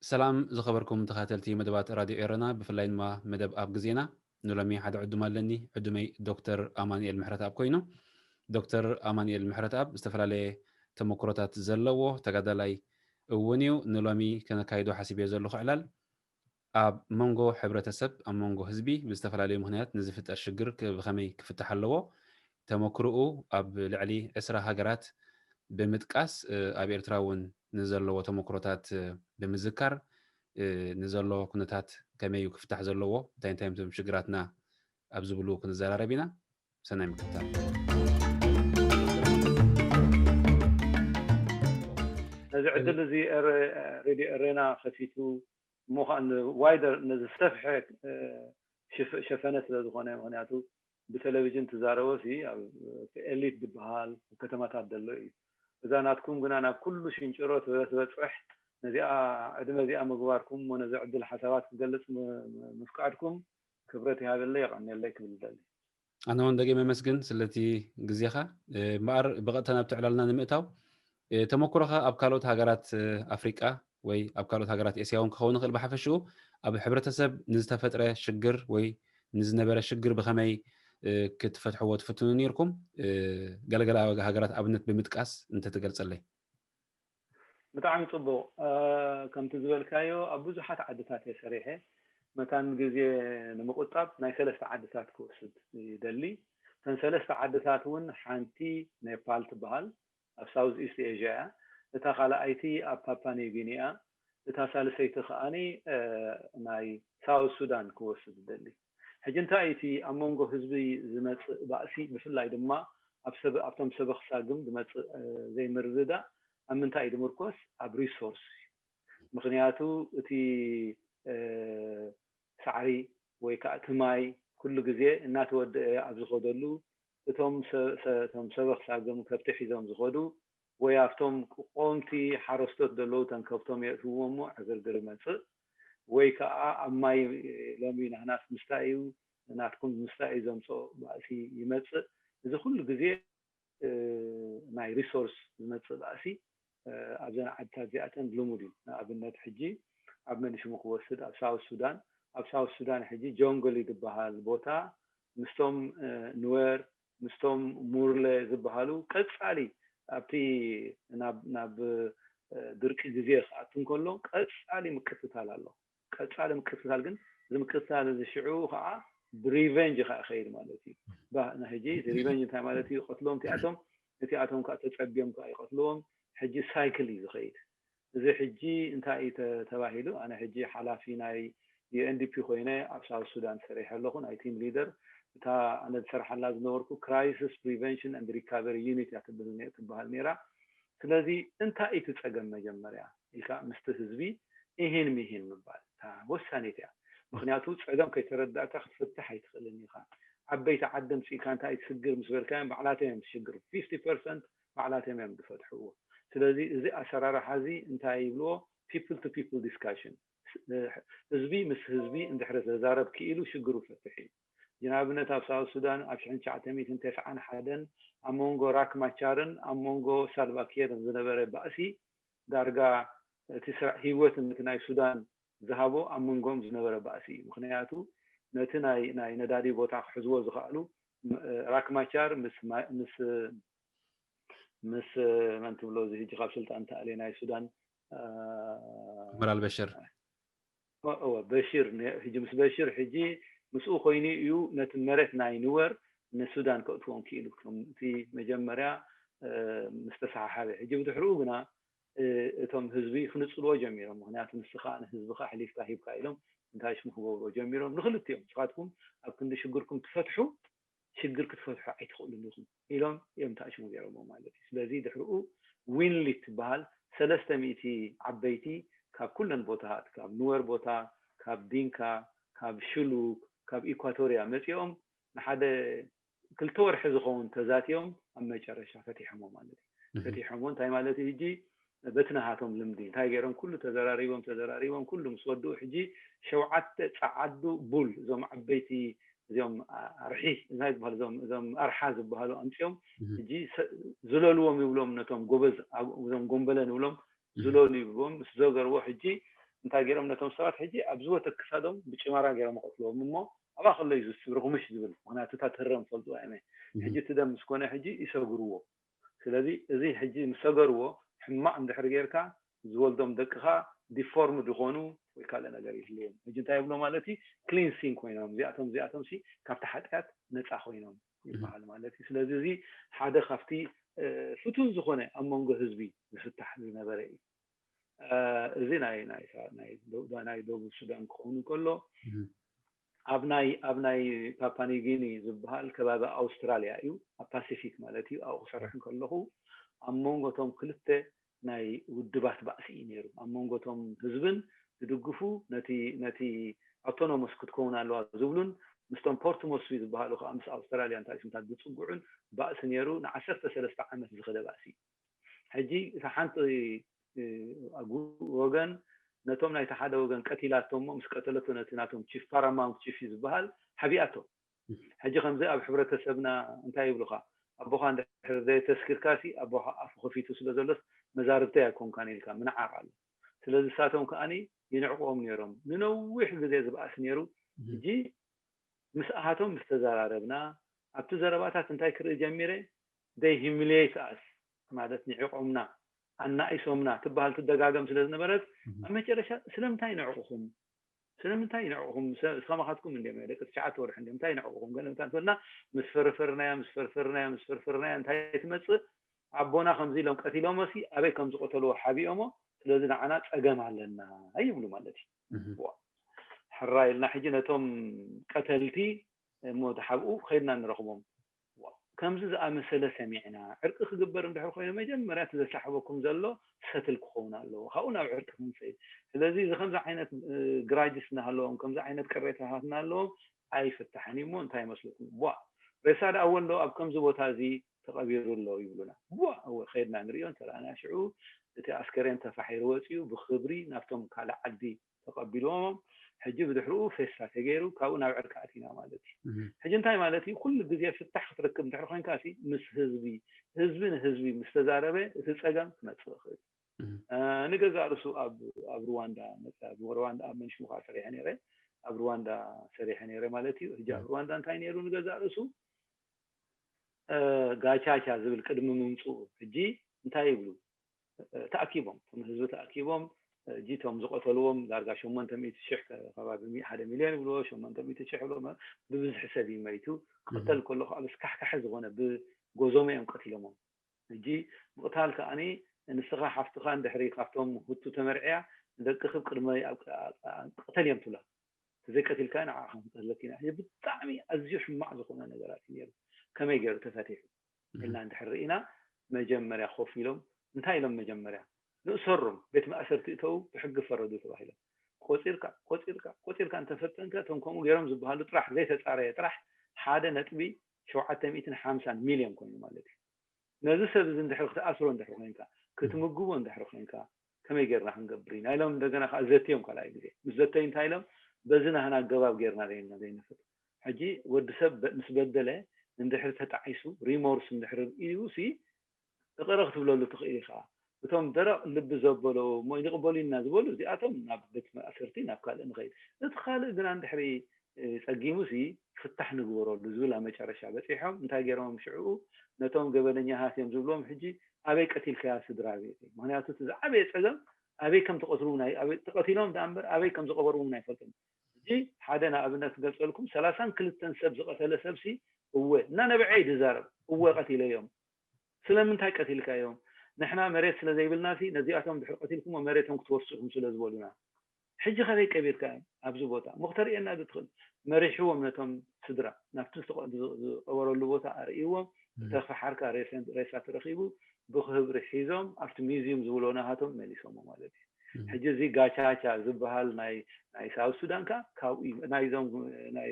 ሰላም ዝኸበርኩም ተኸታተልቲ መደባት ራድዮ ኤረና፣ ብፍላይ ድማ መደብ ኣብ ግዜና። ንሎሚ ሓደ ዕዱም ኣለኒ። ዕዱመይ ዶክተር ኣማኑኤል ምሕረትኣብ ኮይኑ፣ ዶክተር ኣማኑኤል ምሕረትኣብ ዝተፈላለየ ተመክሮታት ዘለዎ ተጋዳላይ እውን እዩ። ንሎሚ ከነካይዶ ሓሲበዮ ዘለኹ ዕላል ኣብ መንጎ ሕብረተሰብ፣ ኣብ መንጎ ህዝቢ ብዝተፈላለዩ ምኽንያት ንዝፍጠር ሽግር ክ- ብኸመይ ክፍታሕ ኣለዎ፣ ተመክርኡ ኣብ ልዕሊ ዕስራ ሃገራት ብምጥቃስ፣ እ፣ ኣብ ኤርትራ እውን ንዘለዎ ተመክሮታት፣ እ፣ ብምዝካር፣ እ፣ ንዘሎ ኩነታት ከመይ እዩ ክፍታሕ ዘለዎ፣ እንታይ እንታይ እዮም እቶም ሽግራትና ኣብ ዝብሉ ክንዘራረብ ኢና። ሰናይ ምክትታል። ነዚ ዕድል እዚ ኤረ- ሬድዮ ኤሬና ከፊቱ እሞ ከዓ ንዋይደር ነዝሰፍሐ እ፣ ሽፍ- ሸፈነ ስለ ዝኾነ፣ ምክንያቱ ብቴሌቪዥን ትዛረቦ ሲ ኣብ ኤሊት ዝበሃል ከተማታት ዘሎ እዩ። እዛ ናትኩም ግና ናብ ኩሉ ሽንጭሮ ትበ- ትበፅሕ። ነዚኣ ዕድመ እዚኣ ምግባርኩም እሞ ነዚ ዕድል ሓሳባት ክገልፅ ም- ም- ምፍቃድኩም ክብረት ይሃበለይ፣ የቐንየለይ ክብል ደሊ። ኣነ እውን ደጊመ የመስግን ስለቲ ግዜኻ። እ፣ እምበኣር ብቐጥታ ናብቲ ዕላልና ንምእታው፣ እ፣ ተመኩሮኻ ኣብ ካልኦት ሃገራት፣ እ፣ ኣፍሪቃ ወይ ኣብ ካልኦት ሃገራት ኤስያ እውን ክኸውን ይኽእል፣ ብሓፈሽኡ ኣብ ሕብረተሰብ ንዝተፈጥረ ሽግር ወይ ንዝነበረ ሽግር ብኸመይ፣ እ፣ ክትፈትሕዎ ትፍትኑ ነይርኩም? እ፣ ገለገለ ሃገራት ኣብነት ብምጥቃስ እንተትገልጸለይ። ብጣዕሚ ጽቡቕ። እ፣ ከምቲ ዝበልካዮ ኣብ ብዙሓት ዓድታት እየ ሰሪሐ። መታን ግዜ ንምቑጣብ ናይ ሰለስተ ዓድታት ክወስድ ይደሊ። እተን ሰለስተ ዓድታት እውን ሓንቲ ኔፓል ትበሃል፣ ኣብ ሳውዝ ኢስት ኤዥያ እያ። እታ ካልኣይቲ ኣብ ፓፓ ኒው ጊኒ እያ። እታ ሳልሰይቲ ከኣኒ፣ እ፣ ናይ ሳውዝ ሱዳን ክወስድ ይደሊ። ሕጂ እንታይ እቲ ኣብ መንጎ ህዝቢ ዝመጽእ ባእሲ፣ ብፍላይ ድማ ኣብ ሰብ- ኣብቶም ሰበኽ ሳግም ዝመጽእ፣ እ፣ ዘይምርድዳእ ኣብ ምንታይ እዩ ዝምርኮስ? ኣብ ሪሶርስ እዩ። ምኽንያቱ እቲ፣ እ፣ ሳዕሪ ወይ ከዓ እቲ ማይ ኩሉ ግዜ እናተወደአ ኣብ ዝኸደሉ፣ እቶም ሰ- ሰ- እቶም ሰበኽ ሳግም ከብቲ ሒዞም ዝኸዱ ወይ ኣብቶም ቆምቲ ሓረስቶት ዘለዉ ተን ከብቶም የእትውዎ እሞ ዕግርግር ይመጽእ። ወይ ከዓ ኣብ ማይ ሎሚ ናህናስ ምስታይ እዩ፣ ናትኩም ምስታይ እዩ ዘምጽኦ ባእሲ ይመጽእ። እዚ ኩሉ ግዜ፣ እ፣ ናይ ሪሶርስ ዝመጽእ ባእሲ፣ እ፣ ኣብዘን ዓድታት እዚኣተን ልሙድ እዩ። ንኣብነት ሕጂ ኣብ መንሽሙ ክወስድ ኣብ ሳውት ሱዳን፣ ኣብ ሳውት ሱዳን ሕጂ ጆንግል ዝበሃል ቦታ ምስቶም፣ እ፣ ኑዌር ምስቶም ሙርለ ዝበሃሉ ቀጻሊ ኣብቲ ናብ ናብ ድርቂ ግዜ ክኣቱ እንከሎ ቀጻሊ ምቅትታል ኣሎ። ቀጻሊ ምቅትታል ግን እዚ ምቅትታል እዚ ሽዑ ከዓ ብሪቨንጅ ከዓ ይኸይድ ማለት እዩ። ባ- ንሕጂ እቲ ሪቨንጅ እንታይ ማለት እዩ? ይቐትሎም እቲኣቶም፣ እቲኣቶም ከዓ ተጸቢዮም ከዓ ይቐትልዎም። ሕጂ ሳይክል እዩ ዝኸይድ። እዚ ሕጂ እንታይ እዩ ተ- ተባሂሉ? ኣነ ሕጂ ሓላፊ ናይ ዩ ኤን ዲ ፒ ኮይነ ኣብ ሳውት ሱዳን ሰሪሐ ኣለኹ፣ ናይ ቲም ሊደር። እታ ኣነ ዝሰርሓላ ዝነበርኩ ክራይሲስ ፕሪቨንሽን ኤንድ ሪካቨሪ ዩኒት እያ ትብል ነ- ትበሃል ነይራ። ስለዚ እንታይ እዩ እቲ ጸገም መጀመርያ ኢልካ ምስቲ ህዝቢ ኢሂን ሚሂን ምባል እታ ወሳኒት እያ። ምክንያቱ ጸገም ከይተረዳእካ ክትፍትሕ ኣይትኽእልን ኢኻ። ዓበይቲ ዓዲ ምፅኢካ እንታይ ትስግር ምስ በልካዮም ባዕላቶም እዮም ዝሽግሩ። ፊፍቲ ፐርሰንት ባዕላቶም እዮም ዝፈትሕዎ። ስለዚ እዚ ኣሰራርሓ እዚ እንታይ ይብልዎ? ፒፕል ቱ ፒፕል ዲስካሽን። ህዝቢ ምስ ህዝቢ እንድሕሪ ተዛረብ ክኢሉ ሽግሩ ፈትሕ እዩ። ንኣብነት ኣብ ሳውት ሱዳን ኣብ ሽሕን ትሽዓተ ሚእትን ተስዓን ሓደን ኣብ መንጎ ራክ ማቻርን ኣብ መንጎ ሳልቫኪርን ዝነበረ ባእሲ ዳርጋ እቲ ስራ ህይወት ነቲ ናይ ሱዳን ዝሃቦ ኣብ መንጎም ዝነበረ ባእሲ እዩ። ምክንያቱ ነቲ ናይ ናይ ነዳዲ ቦታ ክሕዝዎ ዝኽኣሉ ም- ራክ ማቻር ምስ ማ- ምስ ምስ መን ትብሎ እዚ ሕጂ ካብ ስልጣን ተኣልየ ናይ ሱዳን እ፣ ዑመር ኣልበሽር። እ- እወ በሽር ነ- ሕጂ ምስ በሽር ሕጂ ምስኡ ኮይኑ እዩ ነቲ መሬት ናይ ኑወር ንሱዳን ከእትዎም ክኢሉ። እቶም እቲ መጀመርያ እ፣ ምስ ተሰሓሓበ ሕጂ ብድሕሪኡ ግና እ፣ እቶም ህዝቢ ክንጽልዎ ጀሚሮም። ምክንያቱ ንስኻ ንህዝብኻ ኣሕሊፍካ ሂብካ ኢሎም እንታይ ሽሙ ክገብርዎ ጀሚሮም። ንክልቲኦም ንስኻትኩም ኣብ ክንዲ ሽግርኩም ትፈትሑ ሽግር ክትፈትሑ ኣይትኽእሉን ኢኹም ኢሎም እዮም ተኣሽሙ ገይሮሞ ማለት እዩ። ስለዚ ድሕርኡ ዊንሊት ትበሃል ሰለስተ ሚእቲ ዓበይቲ ካብ ኩለን ቦታታት ካብ ኑወር ቦታ ካብ ዲንካ ካብ ሽሉክ ካብ ኢኳቶርያ መፂኦም ንሓደ ክልተ ወርሒ ዝኸውን ተዛትዮም ኣብ መጨረሻ ፈቲሖሞ ማለት እዩ። ፈቲሖሞ እንታይ ማለት እዩ? ሕጂ በቲ ናሃቶም ልምዲ እንታይ ገይሮም ኩሉ ተዘራሪቦም ተዘራሪቦም ኩሉ ምስ ወድኡ ሕጂ ሸውዓተ ጸዓዱ ቡል እዞም ዓበይቲ እዚኦም ኣርሒ እንታይ ዝበሃል እዞም እዞም ኣርሓ ዝበሃሉ ኣምፅኦም ሕጂ ዝለልዎም ይብሎም ነቶም ጎበዝ እዞም ጎንበለ ንብሎም ዝለሉ ይብልዎም ምስ ዘገርዎ ሕጂ እንታይ ገይሮም ነቶም ሰባት ሕጂ ኣብ ዝወተ ክሳዶም ብጭማራ ገይሮም ይቐትልዎም እሞ ኣብኣ ከሎ እዩ ዝስብርኹምሽ ዝብል ምክንያቱ እታ ትህረም ፈልጥዋ እየ ሕጂ እቲ ደም ምስ ኮነ ሕጂ ይሰግርዎ ስለዚ እዚ ሕጂ ምስ ሰገርዎ ሕማቕ እንድሕር ጌርካ ዝወልዶም ደቅኻ ዲፎርም ዝኾኑ ወይ ካልእ ነገር ይህልዎም ሕጂ እንታይ ይብሎ ማለት እዩ ክሊንሲንግ ኮይኖም እዚኣቶም እዚኣቶም ሲ ካብቲ ሓጢኣት ነፃ ኮይኖም ይበሃል ማለት እዩ ስለዚ እዚ ሓደ ካብቲ ፍቱን ዝኾነ ኣብ መንጎ ህዝቢ ዝፍታሕ ዝነበረ እዩ እዚ ናይ ናይ ናይ ደቡብ ሱዳን ክኸውን እንከሎ ኣብ ናይ ኣብ ናይ ፓፓኒጊኒ ዝበሃል ከባቢ ኣውስትራልያ እዩ ኣብ ፓሲፊክ ማለት እዩ ኣብኡ ክሰርሕ እንከለኹ ኣብ መንጎቶም ክልተ ናይ ውድባት ባእሲ እዩ ነይሩ ኣብ መንጎቶም ህዝብን ዝድግፉ ነቲ ነቲ ኣውቶኖሞስ ክትከውን ኣለዋ ዝብሉን ምስቶም ፖርትሞስቢ ዝበሃሉ ከዓ ምስ ኣውስትራልያ እንታይ ስምታት ዝፅጉዑን ባእሲ ነይሩ ንዓሰርተ ሰለስተ ዓመት ዝኸደ ባእሲ እዩ ሕጂ እታ ሓንቲ ወገን ነቶም ናይቲ ሓደ ወገን ቀቲላቶ እሞ ምስ ቀተለቶ ነቲ ናቶም ቺፍ ፓራማውንት ቺፍ እዩ ዝበሃል ሓቢኣቶ ሕጂ ከምዚ ኣብ ሕብረተሰብና እንታይ ይብሉካ ኣቦኻ እንድሕር ዘየተስኪርካ ሲ ኣቦኻ ኣፉ ከፊቱ ስለ ዘሎስ መዛርብተይ ኣይኮንካን ኢልካ ምንዓቕ ኣሎ ስለዚ እሳቶም ከዓኒ ይንዕቅዎም ነይሮም ንነዊሕ ግዜ ዝበኣስ ነይሩ ሕጂ ምስ ኣሃቶም ምስ ተዘራረብና ኣብቲ ዘረባታት እንታይ ክርኢ ጀሚረ they humiliate us ማለት ንዒቆምና ኣናኢሶምና ትበሃል ትደጋገም ስለ ዝነበረት ኣብ መጨረሻ ስለምንታይ ይንዕቁኹም ስለምንታይ ይንዕቁኹም እስከማኻትኩም እንዲም ደቂ ትሽዓተ ወርሒ እንዲም እንታይ ይንዕቁኹም ገለ እንታይ እንተበልና ምስ ፈርፈርናዮ ምስ ፈርፈርናዮ ምስ ፈርፈርናዮ እንታይ ትመፅእ ኣቦና ከምዚ ኢሎም ቀቲሎሞ ሲ ኣበይ ከም ዝቀተልዎ ሓቢኦሞ ስለዚ ንዓና ፀገም ኣለና ይብሉ ማለት እዩ ሕራይ ኢልና ሕጂ ነቶም ቀተልቲ እሞ ተሓብኡ ከይድና ንረኽቦም ከምዚ ዝኣመሰለ ሰሚዕና ዕርቂ ክግበር እንድሕር ኮይኑ መጀመርያ እቲ ዘሳሕበኩም ዘሎ ሰትል ክኸውን ኣለዎ ካብኡ ናብ ዕርቂ ክንፅእ ስለዚ እዚ ከምዚ ዓይነት ግራጅስ እናሃለዎም ከምዚ ዓይነት ቅሬታታት እናሃለዎም ኣይፍታሕን እዩ እሞ እንታይ ይመስለኩም ቧ ሬሳ ደኣ ወሎ ኣብ ከምዚ ቦታ እዚ ተቐቢሩ ኣሎ ይብሉና ቧ ከይድና ንሪኦ እንተረኣና ሽዑ እቲ ኣስከሬን ተፋሒሩ ወፂኡ ብክብሪ ናብቶም ካልእ ዓዲ ተቐቢልዎም ሕጂ ብድሕርኡ ፌስታ ተገይሩ ካብኡ ናብ ዕርቂ ኣቲና ማለት እዩ ሕጂ እንታይ ማለት እዩ ኩሉ ግዜ ፍታሕ ክትረክብ እንድሕር ኮይንካ ሲ ምስ ህዝቢ ህዝቢ ንህዝቢ ምስ ተዛረበ እቲ ፀገም ክመፅእ ይኽእል ንገዛእ ርሱ ኣብ ኣብ ሩዋንዳ መፅእ ኣብ ሩዋንዳ ኣብ መንሽሙ ከዓ ሰሪሐ ነይረ ኣብ ሩዋንዳ ሰሪሐ ነይረ ማለት እዩ ሕጂ ኣብ ሩዋንዳ እንታይ ነይሩ ንገዛእ ርሱ ጋቻቻ ዝብል ቅድሚ ምምፅኡ ሕጂ እንታይ ይብሉ ተኣኪቦም እቶም ህዝቢ ተኣኪቦም ሕጂ እቶም ዝቐተልዎም ዳርጋ ሸሞንተ ሚእቲ ሽሕ ከባቢ ሓደ ሚልዮን ይብልዎ ሸሞንተ ሚእቲ ሽሕ ይብልዎ ብብዝሒ ሰብ እዩ መይቱ ክቕተል ከሎ ከዓ ብስካሕካሒ ዝኾነ ብጎዞሞ እዮም ቀቲሎሞም ሕጂ ምቕታል ከዓኒ ንስኻ ሓፍትኻ እንድሕሪ ካብቶም ሁቱ ተመርዕያ ንደቅኺ ቅድመይ ቅተል እዮም ትብላ ተዘይቀቲልካ ንዓኻ ክንቀትለኪ ኢና። ሕጂ ብጣዕሚ ኣዝዩ ሕማቕ ዝኾነ ነገራት እዩ ነይሩ። ከመይ ገይሩ ተፈቲሑ ኢልና እንድሕር ርኢና መጀመርያ ኮፍ ኢሎም እንታይ ኢሎም መጀመርያ ንእሰሮም ቤት ማእሰርቲ እተው ብሕጊ ፈረዱ ተባሂሎም ቆፂርካ ቆፂርካ ቆፂርካ እንተፈፀምካ እቶም ከምኡ ገይሮም ዝበሃሉ ጥራሕ ዘይተፃረየ ጥራሕ ሓደ ነጥቢ ሸውዓተ ሚእትን ሓምሳን ሚልዮን ኮይኑ ማለት እዩ። ነዚ ሰብ እዚ እንድሕር ክትኣስሮ እንድሕር ኮይንካ፣ ክትምግቦ እንድሕር ኮይንካ፣ ከመይ ጌርና ክንገብር ኢና ኢሎም እንደገና ከዓ ዘትዮም ካልኣይ ግዜ። ምስ ዘተዩ እንታይ ኢሎም፣ በዚ ናህና ኣገባብ ጌርና ደይና ዘይንፈልጥ። ሕጂ ወዲ ሰብ በ- ምስ በደለ እንድሕር ተጣዒሱ ሪሞርስ እንድሕር ርእዩ ሲ እቕረ ክትብለሉ ትኽእል ኢኻ። እቶም ደረቕ ልቢ ዘበሎ እሞ ይንቕበሉና ዝበሉ እዚኣቶም ናብ ቤት ማእሰርቲ ናብ ካልእ ንኸይድ። እቲ ካልእ ግና እንድሕሪ ጸጊሙሲ ፍታሕ ንግበረሉ ዝብል ኣብ መጨረሻ በፂሖም እንታይ ገይሮም ሽዕኡ ነቶም ገበነኛታት እዮም ዝብልዎም ሕጂ ኣበይ ቀቲልካያ ስድራ ቤተይ ምክንያቱ እቲ ዝዓበየ ፀገም ኣበይ ከም ተቐትሉ ናይ ኣበይ ተቐቲሎም ደኣ እምበር ኣበይ ከም ዝቐበርዎም እውን ኣይፈልጥን ሕጂ ሓደ ንኣብነት ክገልፀልኩም ሰላሳን ክልተን ሰብ ዝቐተለ ሰብሲ እወ እናነበዐ እዩ ዝዛረብ እወ ቀቲለዮም ስለምንታይ ቀቲልካዮም ንሕና መሬት ስለ ዘይብልና ሲ ነዚኣቶም ድሕር ቀቲልኩሞ መሬቶም ክትወርሱ ኢኹም ስለ ዝበሉና ሕጂ ከመይ ቀቢርካ ኣብዚ ቦታ እሞ ክተርእየና ዶ ትኽእል? መሪሕዎም ነቶም ስድራ ናብቲ ዝተቐ- ዝ- ዝቐበረሉ ቦታ ኣርእይዎም። ተኽፊ ሓርካ ሬሳ ሬሳ ተረኺቡ ብክብሪ ሒዞም ኣብቲ ሚዝዩም ዝብሎ ናሃቶም መሊሶሞ ማለት እዩ። ሕጂ እዚ ጋቻቻ ዝበሃል ናይ ናይ ሳውት ሱዳን ከ ካብኡ እዩ። ናይዞም ናይ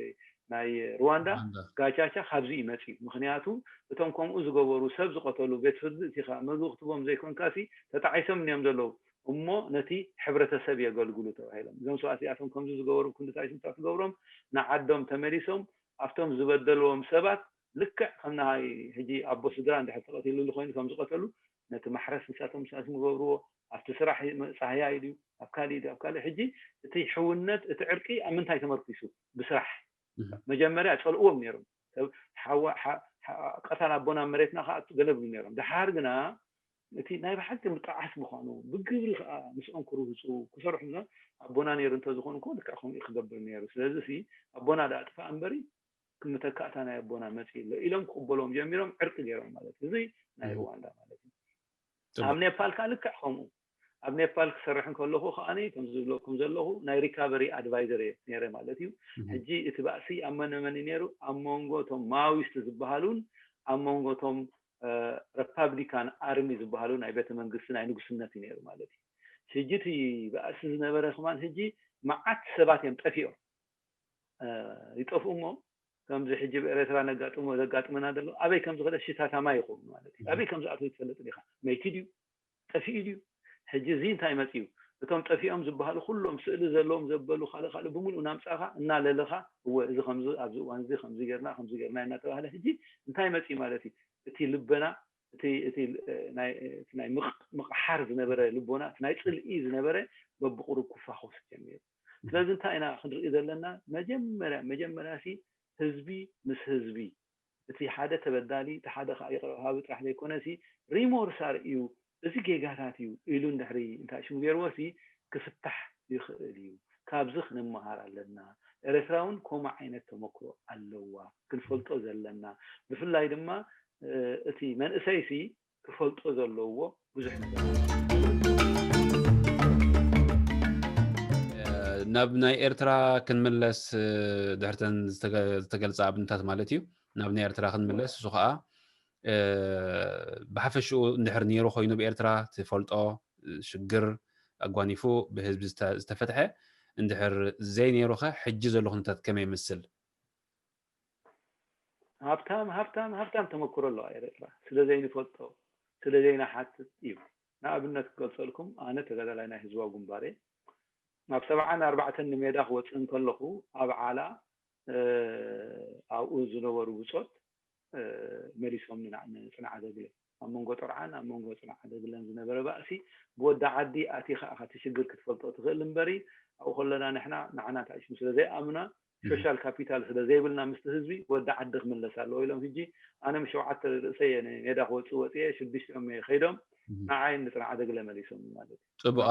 ናይ ሩዋንዳ ሩዋንዳ። ጋቻቻ ካብዚ እዩ መፅዩ። ምክንያቱ እቶም ከምኡ ዝገበሩ ሰብ ዝቐተሉ ቤት ፍርዲ እቲኻ መግቢ ክትቦም ዘይኮንካሲ ተጣዒሶም እዮም ዘለዉ እሞ ነቲ ሕብረተሰብ የገልግሉ ተባሂሎም። እዞም ሰባት እዚኣቶም ከምዚ ዝገበሩ ክንድታት እንታይ ትገብሮም ንዓዶም ተመሊሶም ኣብቶም ዝበደልዎም ሰባት ልክዕ ከም ናይ ሕጂ ኣቦ ስድራ እንድሕር ተቐቲሉሉ ኮይኑ ከም ዝቐተሉ ነቲ ማሕረስ ንሳቶም ንሳቶም ዝገብርዎ ኣብቲ ስራሕ ፃህያይ ድዩ ኣብ ካሊእ ድዩ ኣብ ካሊእ ሕጂ እቲ ሕውነት እቲ ዕርቂ ኣብ ምንታይ ተመርኪሱ ብስራሕ መጀመርያ ፀልእዎም ነይሮም ሰብ ሓዋ ሓ- ሓ- ቀታል ኣቦና መሬትና ከዓ ገለ ብሉ ነይሮም ድሓር ግና እቲ ናይ ብሓቂ ምጣዓስ ምዃኑ ብግብሪ ከዓ ምስኦም ክርህፁ ክሰርሑ ምዃኑ ኣቦና ነይሩ እንተዝኾኑ እኮ ልክዕ ከምኡ ክገብር ነይሩ ስለዚ ሲ ኣቦና ደኣ ጥፋእ እምበሪ ክምተካእታ ናይ ኣቦና መፂ ኣሎ ኢሎም ክቕበሎም ጀሚሮም ዕርቂ ገይሮም ማለት እዩ። እዚ ናይ ሩዋንዳ ማለት እዩ። ኣብ ኔፓል ከዓ ልክዕ ከምኡ ኣብ ኔፓል ክሰርሕ እንከለኹ ከዓኒ ከም ዝብለኩም ዘለኹ ናይ recovery advisor እየ ነይረ ማለት እዩ። ሕጂ እቲ ባእሲ ኣብ መነ መን እዩ ነይሩ? ኣብ መንጎ እቶም ማዊስት ዝበሃሉን ኣብ መንጎ እቶም republican army ዝበሃሉ ናይ ቤተ መንግስቲ ናይ ንጉስነት እዩ ነይሩ ማለት እዩ። ሕጂ እቲ ባእሲ ዝነበረ ከማን ሕጂ መዓት ሰባት እዮም ጠፊኦም ይጠፍኡ እሞ ከምዚ ሕጂ ብኤረትራ ነጋጥሞ ዘጋጥመና ዘሎ ኣበይ ከም ዝኸደ ሽታታማ ይኸውን ማለት እዩ ኣበይ ከም ዝኣተው ትፈልጥ ዲኻ መይቲ ድዩ ጠፊኡ ድዩ ሕጂ እዚ እንታይ መፅዩ እቶም ጠፊኦም ዝበሃሉ ኩሎም ስእሊ ዘለዎም ዘበሉ ካልእ ካልእ ብምሉእ ናምፃኻ እናለለኻ እወ እዚ ከምዚ ኣብዚ እዋን እዚ ከምዚ ጌርና ከምዚ ጌርና እናተባህለ ሕጂ እንታይ መፅዩ ማለት እዩ እቲ ልበና እቲ እቲ ናይ እቲ ናይ ምቕ- ምቕሓር ዝነበረ ልቦና እቲ ናይ ፅልኢ ዝነበረ በብቁሩብ ክፋኾስ ጀሚሩ ስለዚ እንታይ ኢና ክንርኢ ዘለና መጀመርያ መጀመርያ ሲ ህዝቢ ምስ ህዝቢ እቲ ሓደ ተበዳሊ እቲ ሓደ ከዓ ይቕረ ሃቢ ጥራሕ ዘይኮነ ሲ ሪሞርስ ኣርእዩ እዚ ጌጋታት እዩ ኢሉ እንድሕሪ እንታይ ሽሙ ገይርዎ ሲ ክፍታሕ ይኽእል እዩ ካብዚ ክንመሃር ኣለና ኤርትራ እውን ከምኡ ዓይነት ተመክሮ ኣለዋ ክንፈልጦ ዘለና ብፍላይ ድማ እቲ መንእሰይ ሲ ክፈልጦ ዘለዎ ብዙሕ ነገር ናብ ናይ ኤርትራ ክንምለስ ድሕርተን ዝተገልፀ ኣብነታት ማለት እዩ ናብ ናይ ኤርትራ ክንምለስ እሱ ከዓ ብሓፈሽኡ እንድሕር ነይሩ ኮይኑ ብኤርትራ ትፈልጦ ሽግር ኣጓኒፉ ብህዝቢ ዝተፈትሐ እንድሕር ዘይነይሩኸ ሕጂ ዘሎ ኩነታት ከመይ ይመስል ሃብታም ሃብታም ሃብታም ተመክሮ ኣለዋ ኤርትራ ስለ ዘይንፈልጦ ስለ ዘይናሓትት እዩ ንኣብነት ክገልፀልኩም ኣነ ተጋዳላይ ናይ ህዝባዊ ግንባር ኣብ ሰብዓን ኣርባዕተን ንሜዳ ክወፅእ እንከለኹ ኣብ ዓላ ኣብኡ ዝነበሩ ብፆት መሊሶም ንፅንዓ ዘግለ ኣብ መንጎ ጥርዓን ኣብ መንጎ ፅንዓ ዘግለን ዝነበረ ባእሲ ብወዲ ዓዲ ኣቲኻ ኢኻ እቲ ሽግር ክትፈልጦ ትኽእል እምበሪ ኣብኡ ከለና ንሕና ንዓና እንታይ ሽሙ ስለ ዘይኣምና ሶሻል ካፒታል ስለ ዘይብልና ምስቲ ህዝቢ ወዲ ዓዲ ክምለስ ኣለዎ ኢሎም ሕጂ ኣነ ምስ ሸውዓተ ርእሰይ እየ ንሜዳ ክወፅእ ወፅየ ሽዱሽቲኦም እየ ከይዶም ንዓይ ንፅንዓ ዘግለ መሊሶም ማለት እዩ ፅቡቅ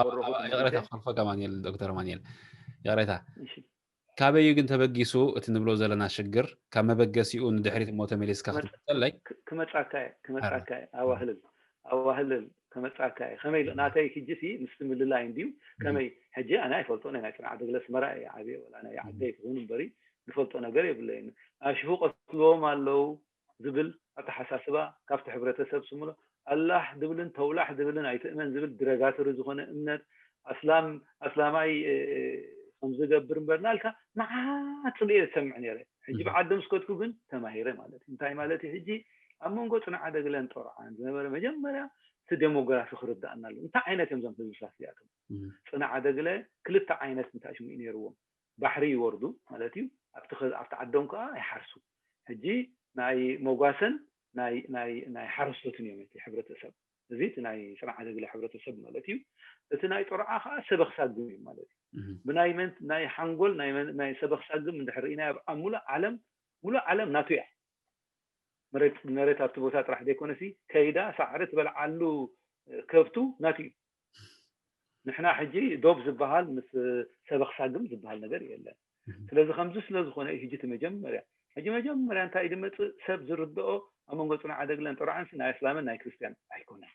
ይቅረታ ክኸልፈካ ማንኤል ዶክተር ማንኤል ይቅረታ ካበይ እዩ ግን ተበጊሱ እቲ ንብሎ ዘለና ሽግር ካብ መበገሲኡ ንድሕሪት እሞ ተመሊስካ ክትመፀለይ ክመፃካ ክመፃካ ኣዋህልል ኣዋህልል ከመፃካ ከመይ ናተይ ሕጂ ሲ ምስቲ ምልላይ እንድዩ ከመይ ሕጂ ኣነ ኣይፈልጦ ናይ ፅንዓት ግለ ኣስመራ እየ ዓብየ ወላ ናይ ዓደይ ትኹን እምበሪ ዝፈልጦ ነገር የብለይን ኣሽፉ ቀትልዎም ኣለዉ ዝብል ኣተሓሳስባ ካብቲ ሕብረተሰብ ስምሎ ኣላሕ ዝብልን ተውላሕ ዝብልን ኣይትእመን ዝብል ድረጋትሪ ዝኾነ እምነት ኣስላም ኣስላማይ ከም ዝገብር እምበር ናልካ መዓት ጽልኢ እየ ዝሰምዕ ነይረ። ሕጂ ብዓዲ ምስ ከድኩ ግን ተማሂረ ማለት እዩ። እንታይ ማለት እዩ? ሕጂ ኣብ መንጎ ጽንዓ ደግለን ጦርዓን ዝነበረ መጀመርያ እቲ ዴሞግራፊ ክርዳእና ኣለዎ። እንታይ ዓይነት እዮም እዞም ህዝብታት እዚኣቶም? ጽንዓ ደግለ ክልተ ዓይነት እንታይ ሽሙ እዩ ነይርዎም? ባሕሪ ይወርዱ ማለት እዩ። ኣብቲ ከ- ኣብቲ ዓዶም ከዓ ይሓርሱ። ሕጂ ናይ መጓሰን ናይ ናይ ናይ ሓረስቶትን እዮም እቲ ሕብረተሰብ። እዚ እቲ ናይ ጽንዓ ደግለ ሕብረተሰብ ማለት እዩ። እቲ ናይ ጦርዓ ከዓ ሰበኽ ሳግም እዩ ማለት እዩ። ብናይ መን ናይ ሓንጎል ናይ መን- ናይ ሰበኽ ሳግም እንድሕር ርኢናዮ ኣብ ኣብ ሙሉእ ዓለም ሙሉእ ዓለም ናቱ እያ። መሬት መሬት ኣብቲ ቦታ ጥራሕ ዘይኮነሲ ከይዳ ሳዕሪ ትበልዓሉ ከብቱ ናቱ እዩ። ንሕና ሕጂ ዶብ ዝበሃል ምስ ሰበኽ ሳግም ዝበሃል ነገር የለን። ስለዚ ከምዚ ስለ ዝኾነ እዩ ሕጂ እቲ መጀመርያ ሕጂ መጀመርያ እንታይ ድመፅእ ሰብ ዝርድኦ ኣብ መንጎ ፅንዓ ደግለን ጥርዓንሲ ናይ እስላምን ናይ ክርስትያን ኣይኮነን።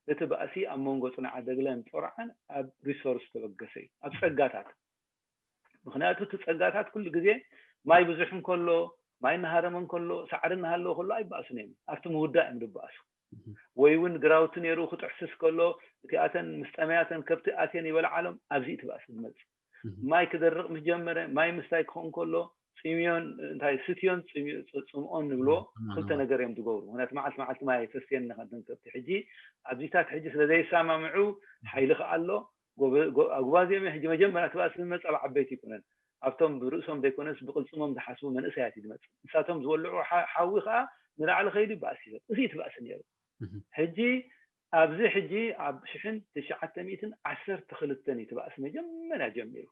እቲ ባእሲ ኣብ መንጎ ጽንዓ ደግለን ጦርዓን ኣብ ሪሶርስ ተበገሰ እዩ፣ ኣብ ጸጋታት። ምኽንያቱ እቲ ጸጋታት ኩሉ ግዜ ማይ ብዙሕ እንከሎ፣ ማይ እናሃረመ እንከሎ፣ ሳዕሪ እናሃለወ ከሎ ኣይባእሱን እዮም። ኣብቲ ምውዳእ እዮም ዝበኣሱ። ወይ እውን ግራውቲ ነይሩ ክጥሕስስ ከሎ፣ እቲኣተን ምስ ጠመያተን ከብቲ ኣትየን ይበልዓሎም፣ ኣብዚ እቲ ባእሲ ዝመጽእ። ማይ ክደርቕ ምስ ጀመረ፣ ማይ ምስታይ ክኸውን ከሎ፣ ጽምዮን፣ እንታይ፣ ስትዮን ጽምዮ-፣ ጽ-፣ ጽምኦን ንብሎ፣ ክልተ ነገር እዮም ዝገብሩ። ምኽንያቱ መዓልቲ መዓልቲ ማይ ኣይተስትየን ንኸንተን ከብቲ። ሕጂ ኣብዚታት ሕጂ ስለ ዘይሰማምዑ፣ ሓይሊ ከኣ ኣሎ፣ ጎበ-፣ ጎ-፣ ኣጉባዝዮም ሕጂ መጀመርያ እቲ ባእሲ ዝመጽእ ኣብ ዓበይቲ ኣይኮነን። ኣብቶም ብርእሶም ዘይኮነስ ብቕልጽሞም ዝሓስቡ መንእሰያት እዩ ዝመጽእ። ንሳቶም ዝወልዑ ሓ-፣ ሓዊ ከኣ ንላዕሊ ከይዱ ባእሲ ይፈጥር። እዚ እቲ ባእሲ ነይሩ። ሕጂ ኣብዚ ሕጂ ኣብ ሽሕን ትሽዓተ ሚእትን ዓሰርተ ክልተን እዩ እቲ ባእሲ መጀመርያ ጀሚሩ።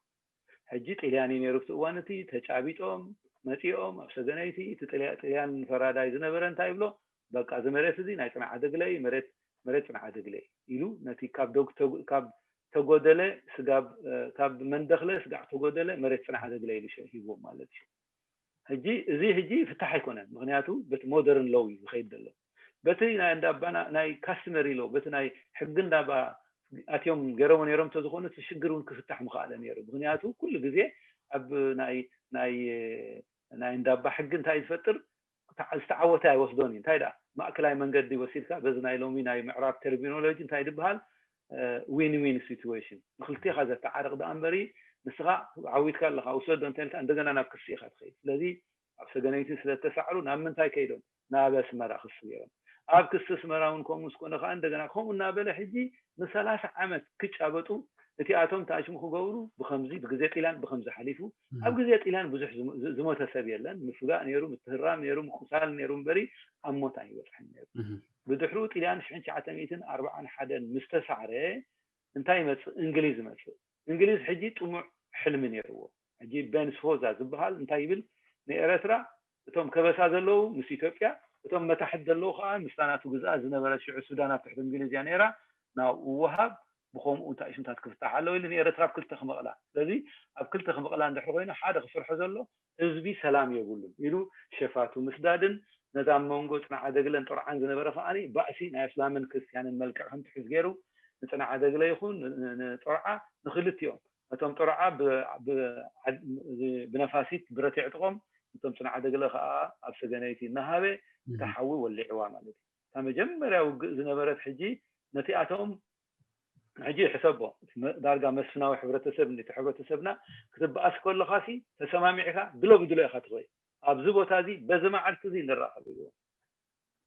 ሕጂ ጥልያን እዩ ነይሩ ኣብቲ እዋን እቲ፣ ተጫቢጦም መጺኦም ኣብ ሰገነይቲ፣ እቲ ጥልያ-፣ ጥልያን ፈራዳይ ዝነበረ እንታይ ይብሎ፣ በቃ እዚ መሬት እዚ ናይ ጽንዓ ደግለ እዩ፣ መሬት፣ መሬት ጽንዓ ደግለ እዩ ኢሉ ነቲ ካብ ዶግ-፣ ተጉ-፣ ካብ ተጎደለ ስጋብ፣ እ፣ ካብ መንደኽለ ስጋዕ ተጎደለ መሬት ጽንዓ ደግለ ኢሉ ሸ-፣ ሂብዎም ማለት እዩ። ሕጂ እዚ ሕጂ ፍታሕ ኣይኮነን፣ ምኽንያቱ በቲ ሞደርን ሎው እዩ ዝኸይድ ዘሎ። በቲ ናይ እንዳባና ናይ ካስትመሪ ሎው፣ በቲ ናይ ሕጊ እንዳባ ኣትዮም ገይሮሞ ነይሮም እንተዝኾኑ እቲ ሽግር እውን ክፍታሕ ምኽኣለ ነይሩ። ምኽንያቱ ኩሉ ግዜ ኣብ ናይ፣ ናይ፣ ናይ እንዳባ ሕጊ እንታይ ዝፈጥር፣ ዝተዓ-፣ ዝተዓወተ ኣይወስዶን እዩ። እንታይ ደኣ ማእከላይ መንገዲ ወሲድካ በዚ ናይ ሎሚ ናይ ምዕራብ ተርሚኖሎጂ እንታይ ዝበሃል፣ ዊን ዊን ሲትዌሽን፣ ንክልቴኻ ዘተዓርቕ ደኣ እምበሪ ንስኻ ዓዊትካ ኣለኻ ውሰዶ እንተልካ እንደገና ናብ ክሲ ኢኻ ትኸይድ። ስለዚ ኣብ ሰገነይቲ ስለ ዝተሳዕሩ ናብ ምንታይ ከይዶም? ናብ ኣስመራ ክሲ ገይሮም። ኣብ ክሲ ኣስመራ እውን ከምኡ ምስ ኮነ ከዓ እንደገና ከምኡ እናበለ ሕጂ ንሰላሳ ዓመት ክጫበጡ እቲኣቶም ተኣሽሙ ክገብሩ ብኸምዚ ብግዜ ጢላን ብኸምዚ ሓሊፉ። ኣብ ግዜ ጢላን ብዙሕ ዝሞ-፣ ዝ-፣ ዝሞተ ሰብ የለን። ምፍጋእ ነይሩ፣ ምትህራም ነይሩ፣ ምቁሳል ነይሩ እምበሪ ኣብ ሞት ኣይበፅሐን ነይሩ። ብድሕሩ ጢላን ሽሕን ትሽዓተ ሚእትን ኣርባዓን ሓደን ምስ ተሳዕረ እንታይ ይመፅእ? እንግሊዝ ይመፅእ። እንግሊዝ ሕጂ ጥሙዕ ሕልሚ ነይርዎ። ሕጂ ቤን ስፎዛ ዝበሃል እንታይ ይብል? ንኤረትራ እቶም ከበሳ ዘለዉ ምስ ኢትዮጵያ፣ እቶም መታሕት ዘለዉ ከዓ ምስታ ናቱ ግዝኣት ዝነበረት ሽዑ ሱዳን ኣብ ትሕቲ እንግሊዝ እያ ነይራ፣ ናብኡ ወሃብ፣ ብኸምኡ እንታይ ሽምታት ክፍታሕ ኣለዎ ኢሉ ንኤረትራ ኣብ ክልተ ክመቕላ። ስለዚ ኣብ ክልተ ክመቕላ እንድሕር ኮይኑ ሓደ ክፍርሖ ዘሎ ህዝቢ ሰላም የብሉን ኢሉ ሸፋቱ ምስዳድን ነዛ ኣብ መንጎ ጽንዓ ደግለን ጦርዓን ዝነበረ ከዓኒ ባእሲ ናይ እስላምን ክርስትያንን መልክዕ ከምትሕዝ ገይሩ ንጽንዓ ደግለ ይኹን ን-፣ ን-፣ ንጦርዓ ንክልቲኦም ነቶም ጦርዓ ብ-፣ ብ-፣ ዓድ-፣ እዚ ብነፋሲት ብረት የዕጥቖም፣ ነቶም ጽንዓ ደግለ ከኣ ኣብ ሰገነይቲ እናሃበ እታ ሓዊ ወሊዕዋ ማለት እዩ። እታ መጀመርያ ውግእ ዝነበረት ሕጂ ነቲኣቶም ሕጂ ሕሰቦ፣ መ-፣ ዳርጋ መስፍናዊ ሕብረተሰብ፣ ነቲ ሕብረተሰብና ክትበኣስ ከለኻሲ ተሰማሚዕካ ድሎ ብድሎ ኢኻ ትኸይድ። ኣብዚ ቦታ እዚ በዚ መዓልቲ እዚ ንራኸብ ኢልዎም።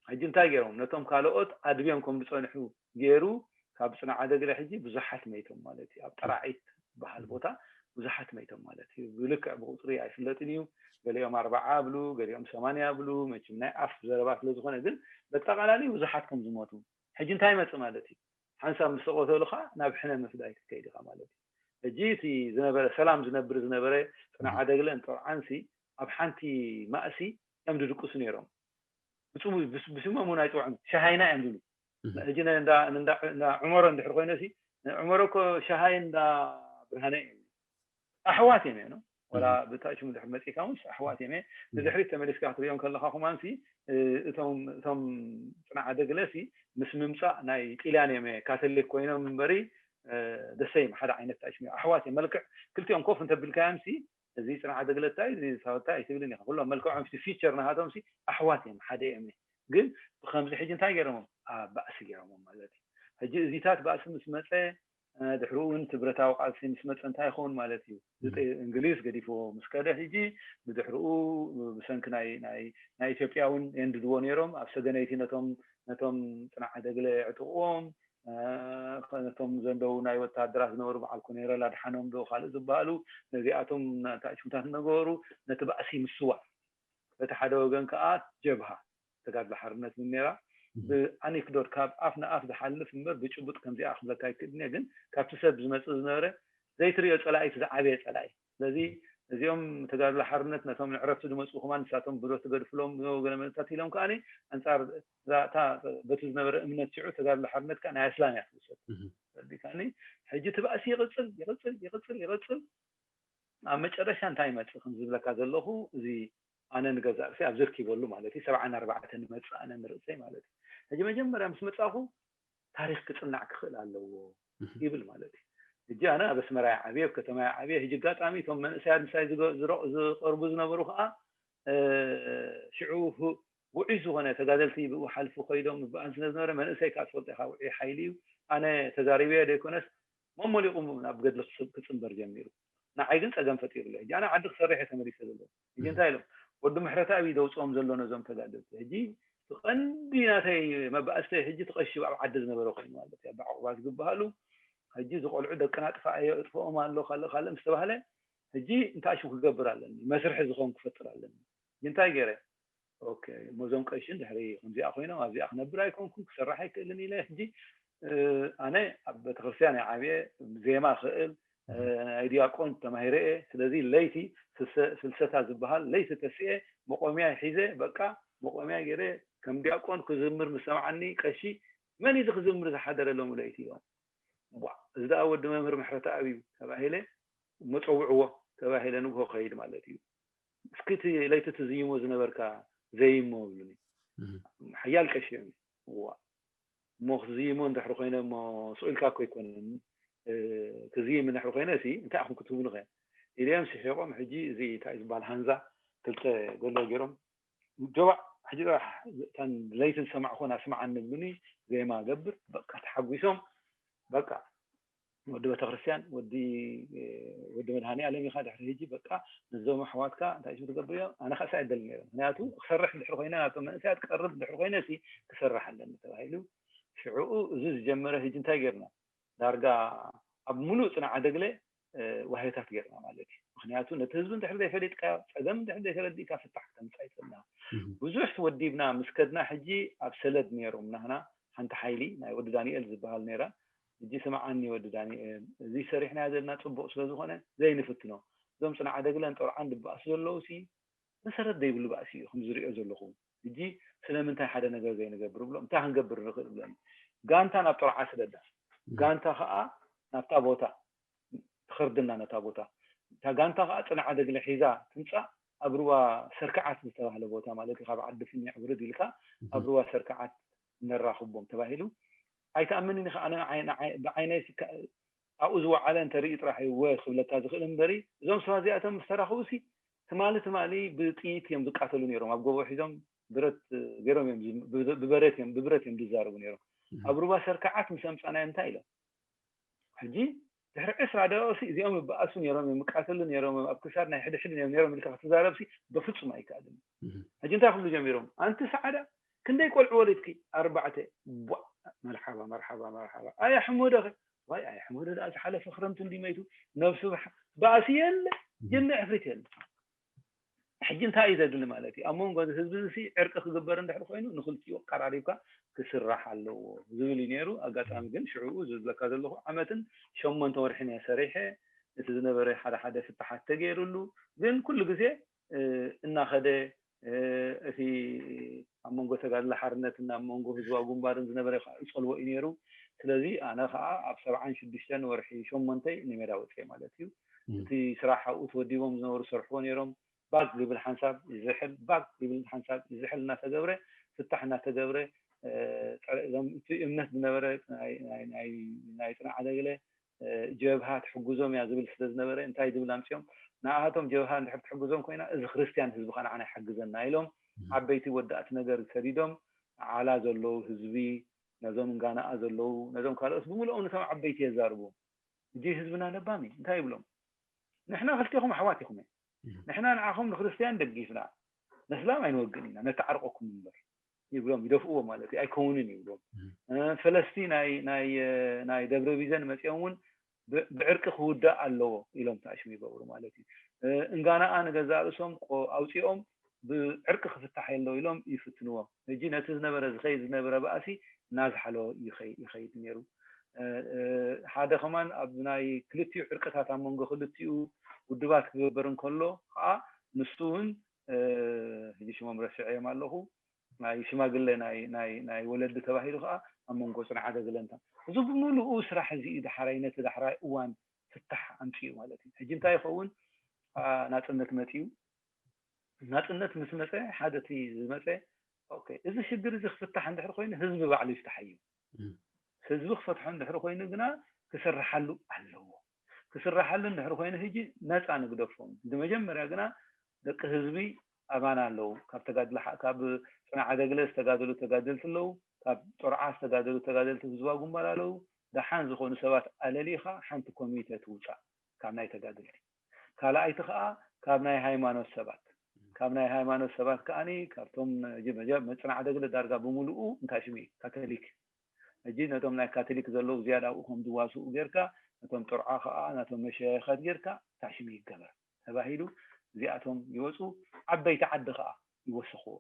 ሕጂ እንታይ ገይሮም? ነቶም ካልኦት ኣድብዮም ከም ዝጸንሑ ገይሩ ካብ ጽንዓ ደግለ ሕጂ ብዙሓት መይቶም ማለት እዩ። ኣብ ጠራዒት ዝበሃል ቦታ ብዙሓት መይቶም ማለት እዩ። ብልክዕ ብቁጽሪ ኣይፍለጥን እዩ። ገሊኦም ኣርባዓ ብሉ፣ ገሊኦም ሰማንያ ብሉ። መቸም ናይ ኣፍ ዘረባ ስለ ዝኾነ ግን በጠቓላሊ ብዙሓት ከም ዝሞቱ። ሕጂ እንታይ ይመጽእ ማለት እዩ? ሓንሳብ ምስ ተቐተሉ ኸዓ ናብ ሕነ ምፍዳይ ክትከይድ ኢኻ ማለት እዩ። ሕጂ እቲ ዝነበረ ሰላም ዝነብር ዝነበረ ጽንዓ ደግለን ጦርዓንሲ ኣብ ሓንቲ ማእሲ እዮም ዝድቅሱ ነይሮም። ብጽሙ-፣ ብስ-፣ ብስሞም እውን ኣይጽውዑን፣ ሸሃይና እዮም ዝብሉ። ሕጂ ነ-፣ እንዳ፣ እንዳ፣ እንዳ ዑመሮ እንድሕር ኮይነ ሲ፣ ዑመሮ እኮ ሸሃይ እንዳ ብርሃነ እዮም። ኣሕዋት እዮም፣ እዮም። ወላ ብታሽሙ እንድሕር መጺእካ እውን ኣሕዋት እዮም። ንድሕሪት ተመሊስካ ክትሪኦም ከለኻ ኩማንሲ፣ እ፣ እቶም፣ እቶም ጽንዓ ደግለሲ ምስ ምምጻእ ናይ ጢልያን እዮም ካቶሊክ ኮይኖም እምበሪ፣ እ፣ ደሰይም ሓደ ዓይነት ታሽሙ እዮም። ኣሕዋት እዮም። መልክዕ ክልቲኦም ኮፍ እንተቢልካዮምሲ፣ እዚ ጽንዓ ደግለታይ፣ እዚ ሳወታይ ኣይትብልን ኢኻ። ኩሎም መልክዖም ሲ ፊቸር ናሃቶም ሲ ኣሕዋት እዮም፣ ሓደ እዮም። ግን ብኸምዚ ሕጂ እንታይ ገይሮሞም? ኣብ ባእሲ ገይሮሞም ማለት እዩ። ሕጂ እዚታት ባእሲ ምስ መጸ፣ እ፣ ድሕሪኡ እውን እቲ ብረታዊ ቃልሲ ምስ መጸ እንታይ ይኸውን ማለት እዩ? እዚ ጥ-፣ እንግሊዝ ገዲፍዎ ምስ ከደ ሕጂ ብድሕሪኡ ብሰንኪ ናይ፣ ናይ፣ ናይ ኢትዮጵያ እውን የንድድዎ ነይሮም። ኣብ ሰገነይቲ ነቶም፣ ነቶም ጽንዓ ደግለ የዕጥቕዎም፣ እ፣ ነቶም ዘንደው ናይ ወታደራት ዝነበሩ በዓል ኮኔረል ኣድሓኖም ዶ ካልእ ዝበሃሉ ነዚኣቶም እንታይ ሽምታት ነገሩ ነቲ ባእሲ ምስዋር። በቲ ሓደ ወገን ከኣ ጀብሃ ተጋድሎ ሓርነት ምን ነይራ። ብኣኔክዶት ካብ ኣፍ ንኣፍ ዝሓልፍ እምበር ብጭቡጥ ከምዚኣ ክብለካ ኣይክእልን እየ፣ ግን ካብቲ ሰብ ዝመጽእ ዝነበረ ዘይትርእዮ ጸላኢ፣ እቲ ዝዓበየ ጸላኢ። ስለዚ እዚኦም ተጋድሎ ሓርነት ነቶም ንዕረፍቲ ዝመጽኡ ከማን ንሳቶም ብረት ትገድፍሎም፣ ገለ መለታት ኢሎም ከኣ ኣንጻር እዛ፣ እታ በቲ ዝነበረ እምነት ሽዑ ተጋድሎ ሓርነት ከኣ ናይ ኣስላም እያ ትውሰድ። እህ። ተረዲእካኒ? ሕጂ እቲ ባእሲ ይቕጽል፣ ይቕጽል፣ ይቕጽል፣ ይቕጽል። ኣብ መጨረሻ እንታይ ይመጽእ ከም ዝብለካ ዘለኹ፣ እዚ ኣነ ንገዛእ ርእሰይ ኣብ ዘርኪበሉ ማለት እዩ፣ ሰብዓን ኣርባዕተን ይመጽእ ኣነ ንርእሰይ ማለት እዩ። ሕጂ መጀመርያ ምስ መጻኹ፣ እታ ታሪኽ ክፅናዕ ክኽእል ኣለዎ ይብል ማለት እዩ። ሕጂ ኣነ ኣብ ኣስመራ ዓብየ ኣብ ከተማ ዓብየ ሕጂ ኣጋጣሚ እቶም መንእሰያት ምሳይ ዝቀርቡ ዝነበሩ ከዓ ሽዑ ውዑይ ዝኾነ ተጋደልቲ ብኡ ሓልፉ ከይዶም ምበኣል ስለዝነበረ መንእሰይ ከዓ ትፈልጦ ኢኻ ውዑይ ሓይሊ እዩ። ኣነ ተዛሪበዮ ዘይኮነስ መሞሊቑ ናብ ገድሊ ክፅምበር ጀሚሩ። ንዓይ ግን ፀገም ፈጢሩለይ። ሕጂ ኣነ ዓዲ ክሰርሕ እየ ተመሊሰ ዘሎ። ሕጂ እንታይ ኢሎም ወዲ ምሕረተኣብ እዩ ዘውፅኦም ዘሎ ነዞም ተጋደልቲ። ሕጂ እቲ ቀንዲ ናተይ መባእስተይ ሕጂ እቲ ቀሺ ኣብ ዓዲ ዝነበረ ኮይኑ ማለት እዩ። ኣባ ዕቑባት ዝበሃሉ ሕጂ ዝቆልዑ ደቅና ጥፋኣዮ እጥፍኦም ኣሎ ካልእ ካልእ ምስ ተባህለ ሕጂ እንታይ ሽም ክገብር ኣለኒ መስርሒ ዝኸውን ክፈጥር ኣለኒ። ሕጂ እንታይ ገይረ ኦኬ እሞ እዞም ቀሺ እንድሕሪ ከምዚኣ ኮይኖም ኣብዚኣ ክነብር ኣይኮንኩን ክሰርሕ ኣይክእልን ኢለ ሕጂ ኣነ ኣብ ቤተክርስትያን እየ ዓብየ ዜማ ክእል ናይ ዲያቆን ተማሂረ እየ ስለዚ ለይቲ ፍልሰታ ዝበሃል ለይቲ ተስኤ መቆምያ ሒዘ በቃ መቆምያ ገይረ ከም ዲያቆን ክዝምር ምስ ሰምዓኒ ቀሺ መን እዩ ክዝምር ዝሓደረ ሎሚ ለይቲ ኢሎም ዋ እዚ ደኣ ወዲ መምህር ምሕረተኣብ እዩ ተባሂለ እሞ ፀውዕዎ ተባሂለ ንግሆ ከይድ ማለት እዩ እስኪ እቲ ለይቲ ትዝይሞ ዝነበርካ ዘይሞ ይብሉኒ ሓያል ቀሺ እዮም ዋ እሞ ክዝይሞ እንድሕሪ ኮይነ እሞ ስቕ ኢልካ እኮ ኣይኮነን ክዝይም እንድሕሪ ኮይነ ሲ እንታይ ኢኹም ክትህቡኒ ኸ ኢለዮም ስሒቖም ሕጂ እዚ እንታይ ዝበሃል ሃንዛ ክልተ ጎሎ ገይሮም ጆባዕ ሕጂ ጥራሕ እተን ለይቲ ዝሰማዕኹን ኣስምዓኒ ይብሉኒ ዜማ ገብር በቃ ተሓጒሶም በቃ ወዲ ቤተክርስትያን ወዲ ወዲ መድሃኒ ኣለም ኢኻ ድሕሪ ሕጂ በቃ ነዞም ኣሕዋትካ እንታይ ሽም ትገብር እዮም ኣነ ከሳ ኣይደል ነይረ ምክንያቱ ክሰርሕ ድሕሪ ኮይነ ናብቶም መንእሰያት ቀርብ ድሕሪ ኮይነ ሲ ክሰርሕ ኣለኒ ተባሂሉ ሽዕኡ እዚ ዝጀመረ ሕጂ እንታይ ገርና ዳርጋ ኣብ ሙሉእ ፅንዓ ደግለ ዋህዮታት ገርና ማለት እዩ ምክንያቱ ነቲ ህዝቢ እንድሕር ዘይፈሊጥካ ፀገም እንድሕር ዘይተረዲእካ ፍታሕ ክተምፃ ይፅና ብዙሕ ወዲብና ምስ ከድና ሕጂ ኣብ ሰለድ ነይሮም ናህና ሓንቲ ሓይሊ ናይ ወዲ ዳንኤል ዝበሃል ነይራ ሕጂ ስምዓኒ ወዲ ዳንኤል እዚ ሰሪሕናዮ ዘለና ፅቡቕ ስለዝኾነ ዘይንፍትኖ እዞም ፅንዓ ደግለን ጠርዓን ድባእሱ ዘለዉ ሲ መሰረት ዘይብሉ ባእሲ እዩ ከም ዝሪኦ ዘለኹ ሕጂ ስለምንታይ ሓደ ነገር ዘይንገብር ብሎም እንታይ ክንገብር ንኽእል ብሎም ጋንታ ናብ ጠርዓ ስደዳ ጋንታ ከዓ ናብታ ቦታ ትኸርድና ነታ ቦታ እታ ጋንታ ከዓ ፅንዓ ደግለ ሒዛ ትምፃእ ኣብ ሩባ ሰርክዓት ዝተባህለ ቦታ ማለት ካብ ዓዲ ፍኛዕ ውርድ ኢልካ ኣብ ሩባ ሰርክዓት ነራኽቦም ተባሂሉ ኣይተኣምንን ኢኻ ኣነ ብዓይነይ ኣብኡ ዝወዓለ እንተርኢ ጥራሕ እወ ክብለካ ዝኽእል እምበሪ እዞም ሰባት እዚኣቶም ምስ ተራኽቡ ሲ ትማሊ ትማሊ ብጥይት እዮም ዝቃተሉ ነይሮም ኣብ ጎቦ ሒዞም ብረት ገይሮም እዮም ብበረት እዮም ብብረት እዮም ዝዛረቡ ነይሮም ኣብ ሩባ ሰርክዓት ምስ ኣምፃናዮም እንታይ ኢሎም ሕጂ ድሕሪ ዕስራ ደቂቕ ሲ እዚኦም ይበኣሱ ነይሮም እዮም ይቃተሉ ነይሮም ኣብ ክሳድ ናይ ሕድሕድ እዮም ነይሮም ኢልካ ክትዛረብ ሲ በፍፁም ኣይከኣልን ሕጂ እንታይ ክብሉ ጀሚሮም ኣንቲ ሰዓዳ ክንደይ ቆልዑ ወሊድኪ ኣርባዕተ ቧ መርሓባ መርሓባ መርሓባ ኣያ ሕሞደኸ ዋይ ኣያ ሕሞደ ደኣ ዝሓለፈ ክረምቲ እንዲ መይቱ ነብሱ ባእሲ የለ ጅነ ዕፍሪት የለ ሕጂ እንታይ እዩ ዘድሊ ማለት እዩ ኣብ መንጎ እዚ ህዝቢ እዚ ዕርቂ ክግበር እንድሕር ኮይኑ ንክልቲኡ ኣቀራሪብካ ክስራሕ ኣለዎ ዝብል እዩ ነይሩ ኣጋጣሚ ግን ሽዕኡ ዝብለካ ዘለኹ ዓመትን ሸሞንተ ወርሕን እየ ሰሪሐ እቲ ዝነበረ ሓደ ሓደ ፍትሓት ተገይሩሉ ግን ኩሉ ግዜ እናኸደ እቲ ኣብ መንጎ ተጋድሎ ሓርነትን ኣብ መንጎ ህዝባዊ ግንባርን ዝነበረ ከዓ ይፀልዎ እዩ ነይሩ ስለዚ ኣነ ከዓ ኣብ ሰብዓን ሽዱሽተን ወርሒ ሸሞንተይ ንሜዳ ወፅየ ማለት እዩ እቲ ስራሕ ኣብኡ ተወዲቦም ዝነበሩ ዝሰርሕዎ ነይሮም ባግ ዝብል ሓንሳብ ይዝሕል ባግ ዝብል ሓንሳብ ይዝሕል እናተገብረ ፍታሕ እናተገብረ እዞም እቲ እምነት ዝነበረ ናይ ፅንዓ ደግለ ጀብሃ ትሕግዞም እያ ዝብል ስለ ዝነበረ እንታይ ዝብል ኣምፅኦም ንኣሃቶም ጀብሃ እንድሕር ትሕግዞም ኮይና እዚ ክርስትያን ህዝቢ ከዓ ንዓና ይሓግዘና ኢሎም ዓበይቲ ወዳእቲ ነገር ሰዲዶም ዓላ ዘለዉ ህዝቢ ነዞም እንጋናኣ ዘለዉ ነዞም ካልኦት ብምልኦም ነቶም ዓበይቲ የዛርቡ እጂ ህዝብና ለባም እዩ እንታይ ይብሎም ንሕና ክልቴኹም ኣሕዋት ኢኹም ንሕና ንዓኹም ንክርስትያን ደጊፍና ነስላም ኣይንወግን ኢና ነተዓርቀኩም እምበር ይብሎም ይደፍእዎ ማለት እዩ ኣይከውንን ይብሎም ፈለስቲ ናይ ናይ ናይ ደብረ ቢዘን መፂኦም እውን ብዕርቂ ክውዳእ ኣለዎ ኢሎም ተኣሽሙ ይገብሩ ማለት እዩ እንጋናኣ ንገዛእ ርእሶም ኣውፂኦም ብዕርቂ ክፍታሕ የለው ኢሎም ይፍትንዎ ሕጂ ነቲ ዝነበረ ዝኸይድ ዝነበረ ባእሲ እናዝሓሎ ይኸይድ ነይሩ ሓደ ከማን ኣብ ናይ ክልቲኡ ዕርቅታት ኣብ መንጎ ክልቲኡ ውድባት ክግበር እንከሎ ከዓ ንሱ እውን ሕጂ ሽሞም ረሲዐዮም ኣለኹ ናይ ሽማግለ ናይ ወለዲ ተባሂሉ ከዓ ኣብ መንጎ ፅንዓ ደግለንታ እዚ ብምልኡ ስራሕ እዚ እዩ ዳሕራይ ነቲ ዳሕራይ እዋን ፍታሕ ኣምፅኡ ማለት እዩ ሕጂ እንታይ ይኸውን ናፅነት መፅኡ ናፅነት ምስ መፀ ሓደ እቲ ዝመፀ እዚ ሽግር እዚ ክፍታሕ እንድሕር ኮይኑ ህዝቢ ባዕሉ ይፍታሕ እዩ ህዝቢ ክፈትሖ እንድሕሪ ኮይኑ ግና ክስርሓሉ ኣለዎ። ክስርሓሉ እንድሕሪ ኮይኑ ሕጂ ነፃ ንግደፎም። ብመጀመርያ ግና ደቂ ህዝቢ ኣባና ኣለዉ። ካብ ተጋድሎ ካብ ፅንዓ ደግለ ዝተጋደሉ ተጋደልቲ ኣለዉ። ካብ ጦርዓ ዝተጋደሉ ተጋደልቲ ህዝባዊ ግንባር ኣለዉ። ደሓን ዝኾኑ ሰባት ኣለሊኻ ሓንቲ ኮሚተ ትውፃእ ካብ ናይ ተጋደልቲ። ካልኣይቲ ከዓ ካብ ናይ ሃይማኖት ሰባት ካብ ናይ ሃይማኖት ሰባት ከዓኒ ካብቶም መፅናዕ ደግለ ዳርጋ ብምሉኡ እንታይ ሽሚ ካቶሊክ። ሕጂ ነቶም ናይ ካቶሊክ ዘለዉ ዝያዳ ኣብኡ ከም ዝዋስኡ ጌርካ ነቶም ጥርዓ ከዓ ነቶም መሸያይኻት ጌርካ እንታይ ሽሚ ይገበር ተባሂሉ እዚኣቶም ይወፁ። ዓበይቲ ዓዲ ከዓ ይወስኽዎ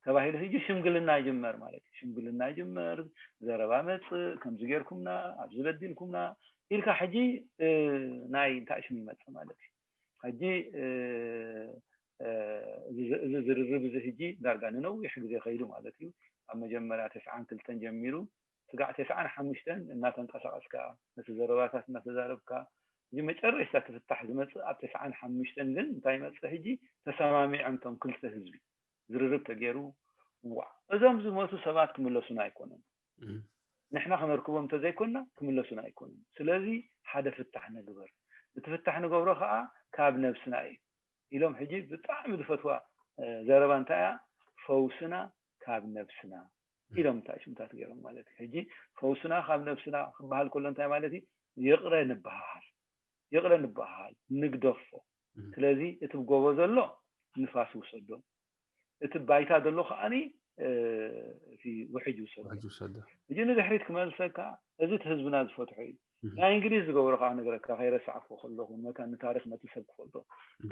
ተባሂሉ ሕጂ ሽምግልና ይጅመር ማለት እዩ። ሽምግልና ይጅመር፣ ዘረባ መፅእ፣ ከምዚ ጌርኩምና፣ ኣብዚ በዲልኩምና ኢልካ ሕጂ ናይ እንታይ ሽም ይመፅእ ማለት እዩ። ሕጂ እዚ ዝርርብ እዚ ሕጂ ዳርጋ ንነዊሕ ግዜ ከይዱ ማለት እዩ። ኣብ መጀመርያ ተስዓን ክልተን ጀሚሩ ስጋዕ ተስዓን ሓሙሽተን እናተንቀሳቐስካ ነቲ ዘረባታት እናተዛረብካ ሕጂ መጨረሽታ ክፍታሕ ዝመፅእ ኣብ ተስዓን ሓሙሽተን ግን እንታይ ይመፅእ ሕጂ ተሰማሚዖም እቶም ክልተ ህዝቢ ዝርርብ ተገይሩ እዋ እዞም ዝሞቱ ሰባት ክምለሱና ኣይኮኑን። ንሕና ክነርክቦም እንተዘይኮንና ክምለሱና ኣይኮኑን። ስለዚ ሓደ ፍታሕ ንግበር። እቲ ፍታሕ ንገብሮ ከዓ ካብ ነብስና እዩ ኢሎም ሕጂ ብጣዕሚ ዝፈትዋ ዘረባ እንታይ እያ? ፈውስና ካብ ነብስና ኢሎም እንታይ ሽምታት ገይሮም ማለት እዩ። ሕጂ ፈውስና ካብ ነብስና ክበሃል ከሎ እንታይ ማለት እዩ? ይቕረ ንበሃል፣ ይቕረ ንበሃል፣ ንግደፎ። ስለዚ እቲ ጎቦ ዘሎ ንፋስ ይውሰዶ፣ እቲ ባይታ ዘሎ ከዓኒ እቲ ውሕጅ ይውሰዶ። ሕጂ ንድሕሪት ክመልሰካ፣ እዚ እቲ ህዝብና ዝፈትሖ እዩ። ናይ እንግሊዝ ዝገብሮ ከዓ ነገረካ ከይረሳዕኩ ከለኹ መታን ንታሪክ ነቲ ሰብ ክፈልጦ።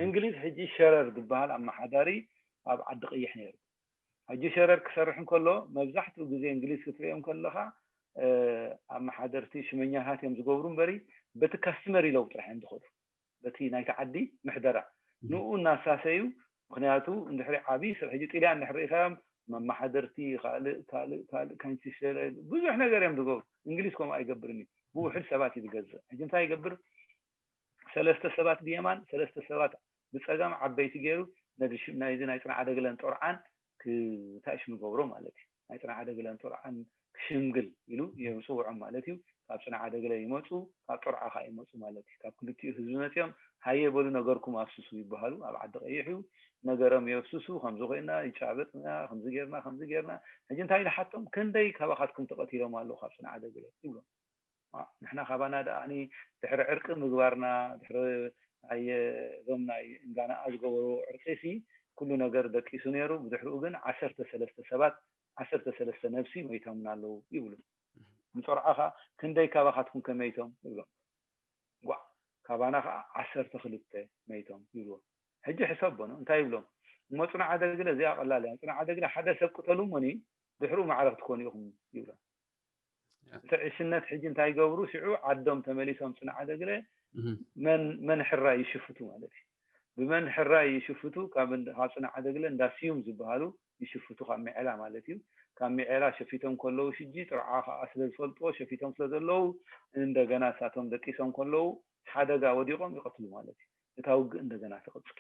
እንግሊዝ ሕጂ ሸረር ዝበሃል ኣመሓዳሪ ኣብ ዓዲ ቀይሕ ነይሩ። ሕጂ ሸረር ክሰርሕ እንከሎ መብዛሕትኡ ግዜ እንግሊዝ ክትሪኦም ከለኻ ኣመሓደርቲ ሽመኛታት እዮም ዝገብሩ እምበሪ በቲ ካስተመሪ ሎው ጥራሕ እዮም ዝኸዱ። በቲ ናይቲ ዓዲ ምሕደራ ንኡ እናሳሰዩ ምክንያቱ እንድሕሪ ዓብዪ ሰብ ሕጂ ጥልያን እንድሕሪ ርኢኻዮም መመሓደርቲ ካልእ ካልእ ካልእ ካንቲሸረ ብዙሕ ነገር እዮም ዝገብሩ። እንግሊዝ ከምኡ ኣይገብርን እዩ። ብውሕድ ሰባት እዩ ዝገዝእ። ሕጂ እንታይ ይገብር? ሰለስተ ሰባት ብየማን ሰለስተ ሰባት ብፀጋም ዓበይቲ ገይሩ ነዚ ሽም ናይዚ ናይ ፅንዓ ደግለን ጦርዓን ክታሽም ይገብሮ ማለት እዩ። ናይ ፅንዓ ደግለን ጦርዓን ክሽምግል ኢሉ ይፅውዖም ማለት እዩ። ካብ ፅንዓ ደግለ ይመፁ፣ ካብ ጦርዓ ከዓ ይመፁ ማለት እዩ። ካብ ክልቲኡ ህዝቢ መፂኦም ሃየ በሉ ነገርኩም ኣፍስሱ ይበሃሉ። ኣብ ዓዲ ቀይሕ እዩ ነገሮም የፍስሱ። ከምዚ ኮይና ይጫበጥና፣ ከምዚ ጌርና፣ ከምዚ ጌርና። ሕጂ እንታይ ኢሉ ሓቶም? ክንደይ ካባኻትኩም ተቐቲሎም ኣለዉ ካብ ፅንዓ ደግለ ይብሎም። ንሕና ካባና ደኣ ድሕሪ ዕርቂ ምግባርና ድሕሪ ናይ እዞም ናይ እንጋናኣ ዝገበሩ ዕርቂ ሲ ኩሉ ነገር ደቂሱ ነይሩ። ብድሕሪኡ ግን ዓሰርተ ሰለስተ ሰባት ዓሰርተ ሰለስተ ነብሲ መይቶምና ኣለዉ ይብሉ። ንፀርዖ ከዓ ክንደይ ካባኻትኩም ከመይቶም ይብሎም። ጓዕ ካባና ከዓ ዓሰርተ ክልተ መይቶም ይብልዎ። ሕጂ ሕሰቦ ነው እንታይ ይብሎም? እሞ ፅኑዕ ኣደግለ እዚኣ ቀላል እያ። ፅኑዕ ኣደግለ ሓደ ሰብ ቅተሉ እሞኒ ድሕሪኡ ማዕረ ክትኮኑ ኢኹም ይብሎም። እቲ ዕሽነት ሕጂ እንታይ ይገብሩ? ሽዑ ዓዶም ተመሊሶም ፅንዓ ደግለ መን መን ሕራይ ይሽፍቱ ማለት እዩ። ብመን ሕራይ ይሽፍቱ? ካብ እንዳ- ካብ ፅንዓ ደግለ እንዳ ስዩም ዝበሃሉ ይሽፍቱ ካብ ሚዔላ ማለት እዩ። ካብ ሚዔላ ሸፊቶም ከለዉ ሽጂ ጥርዓ ከዓ ስለ ዝፈልጥዎ ሸፊቶም ስለ ዘለዉ እንደገና እሳቶም ደቂሶም ከለዉ ሓደጋ ወዲቖም ይቐትሉ ማለት እዩ። እታ ውግእ እንደገና ትቕፅል።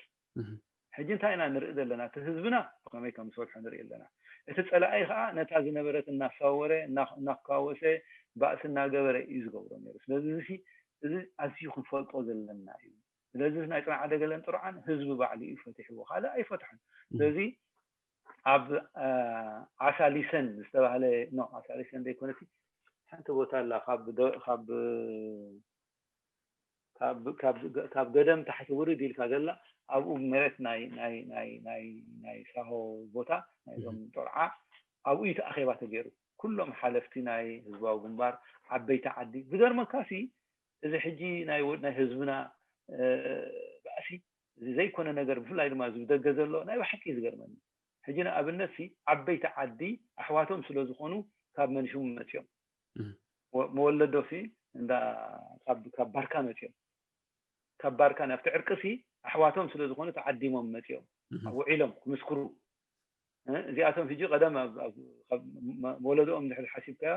ሕጂ እንታይ ኢና ንርኢ ዘለና? እቲ ህዝብና ብኸመይ ከም ዝፈልሖ ንርኢ ኣለና። እቲ ፀላኢ ከዓ ነታ ዝነበረት እናሳወረ እናኳወሰ ባእሲ እናገበረ እዩ ዝገብሮ ነይሩ። ስለዚ እዚ እዚ ኣዝዩ ክንፈልጦ ዘለና እዩ። ስለዚ ናይ ፅንዓ ደገለን ጥርዓን ህዝቢ ባዕሉ እዩ ፈትሕዎ፣ ካልእ ኣይፈትሖን። ስለዚ ኣብ ዓሳ ሊሰን ዝተባህለ ኖ ዓሳ ሊሰን ዘይኮነቲ ሓንቲ ቦታ ኣላ ካብ ካብ ገደም ታሕቲ ውርድ ኢልካ ዘላ ኣብኡ መሬት ናይ ናይ ናይ ናይ ናይ ሳሆ ቦታ ናይዞም ጦርዓ ኣብኡ እዩ ኣኼባ ተገይሩ። ኩሎም ሓለፍቲ ናይ ህዝባዊ ግንባር ዓበይቲ ዓዲ ዝገርመካ ሲ እዚ ሕጂ ናይ ናይ ህዝብና ባእሲ እዚ ዘይኮነ ነገር ብፍላይ ድማ እዚ ብደገ ዘሎ ናይ ብሓቂ እዩ ዝገርመኒ። ሕጂ ንኣብነት ሲ ዓበይቲ ዓዲ ኣሕዋቶም ስለ ዝኾኑ ካብ መንሽሙ መፅዮም መወለዶ ሲ እንዳ ካብ ባርካ መፅዮም ካብ ባርካ ናብቲ ዕርቂ ሲ ኣሕዋቶም ስለ ዝኾኑ ተዓዲሞም መፅዮም ውዒሎም ክምስክሩ እዚኣቶም ሕጂ ቀደም መወለዶኦም ድሕሪ ሓሲብካዮ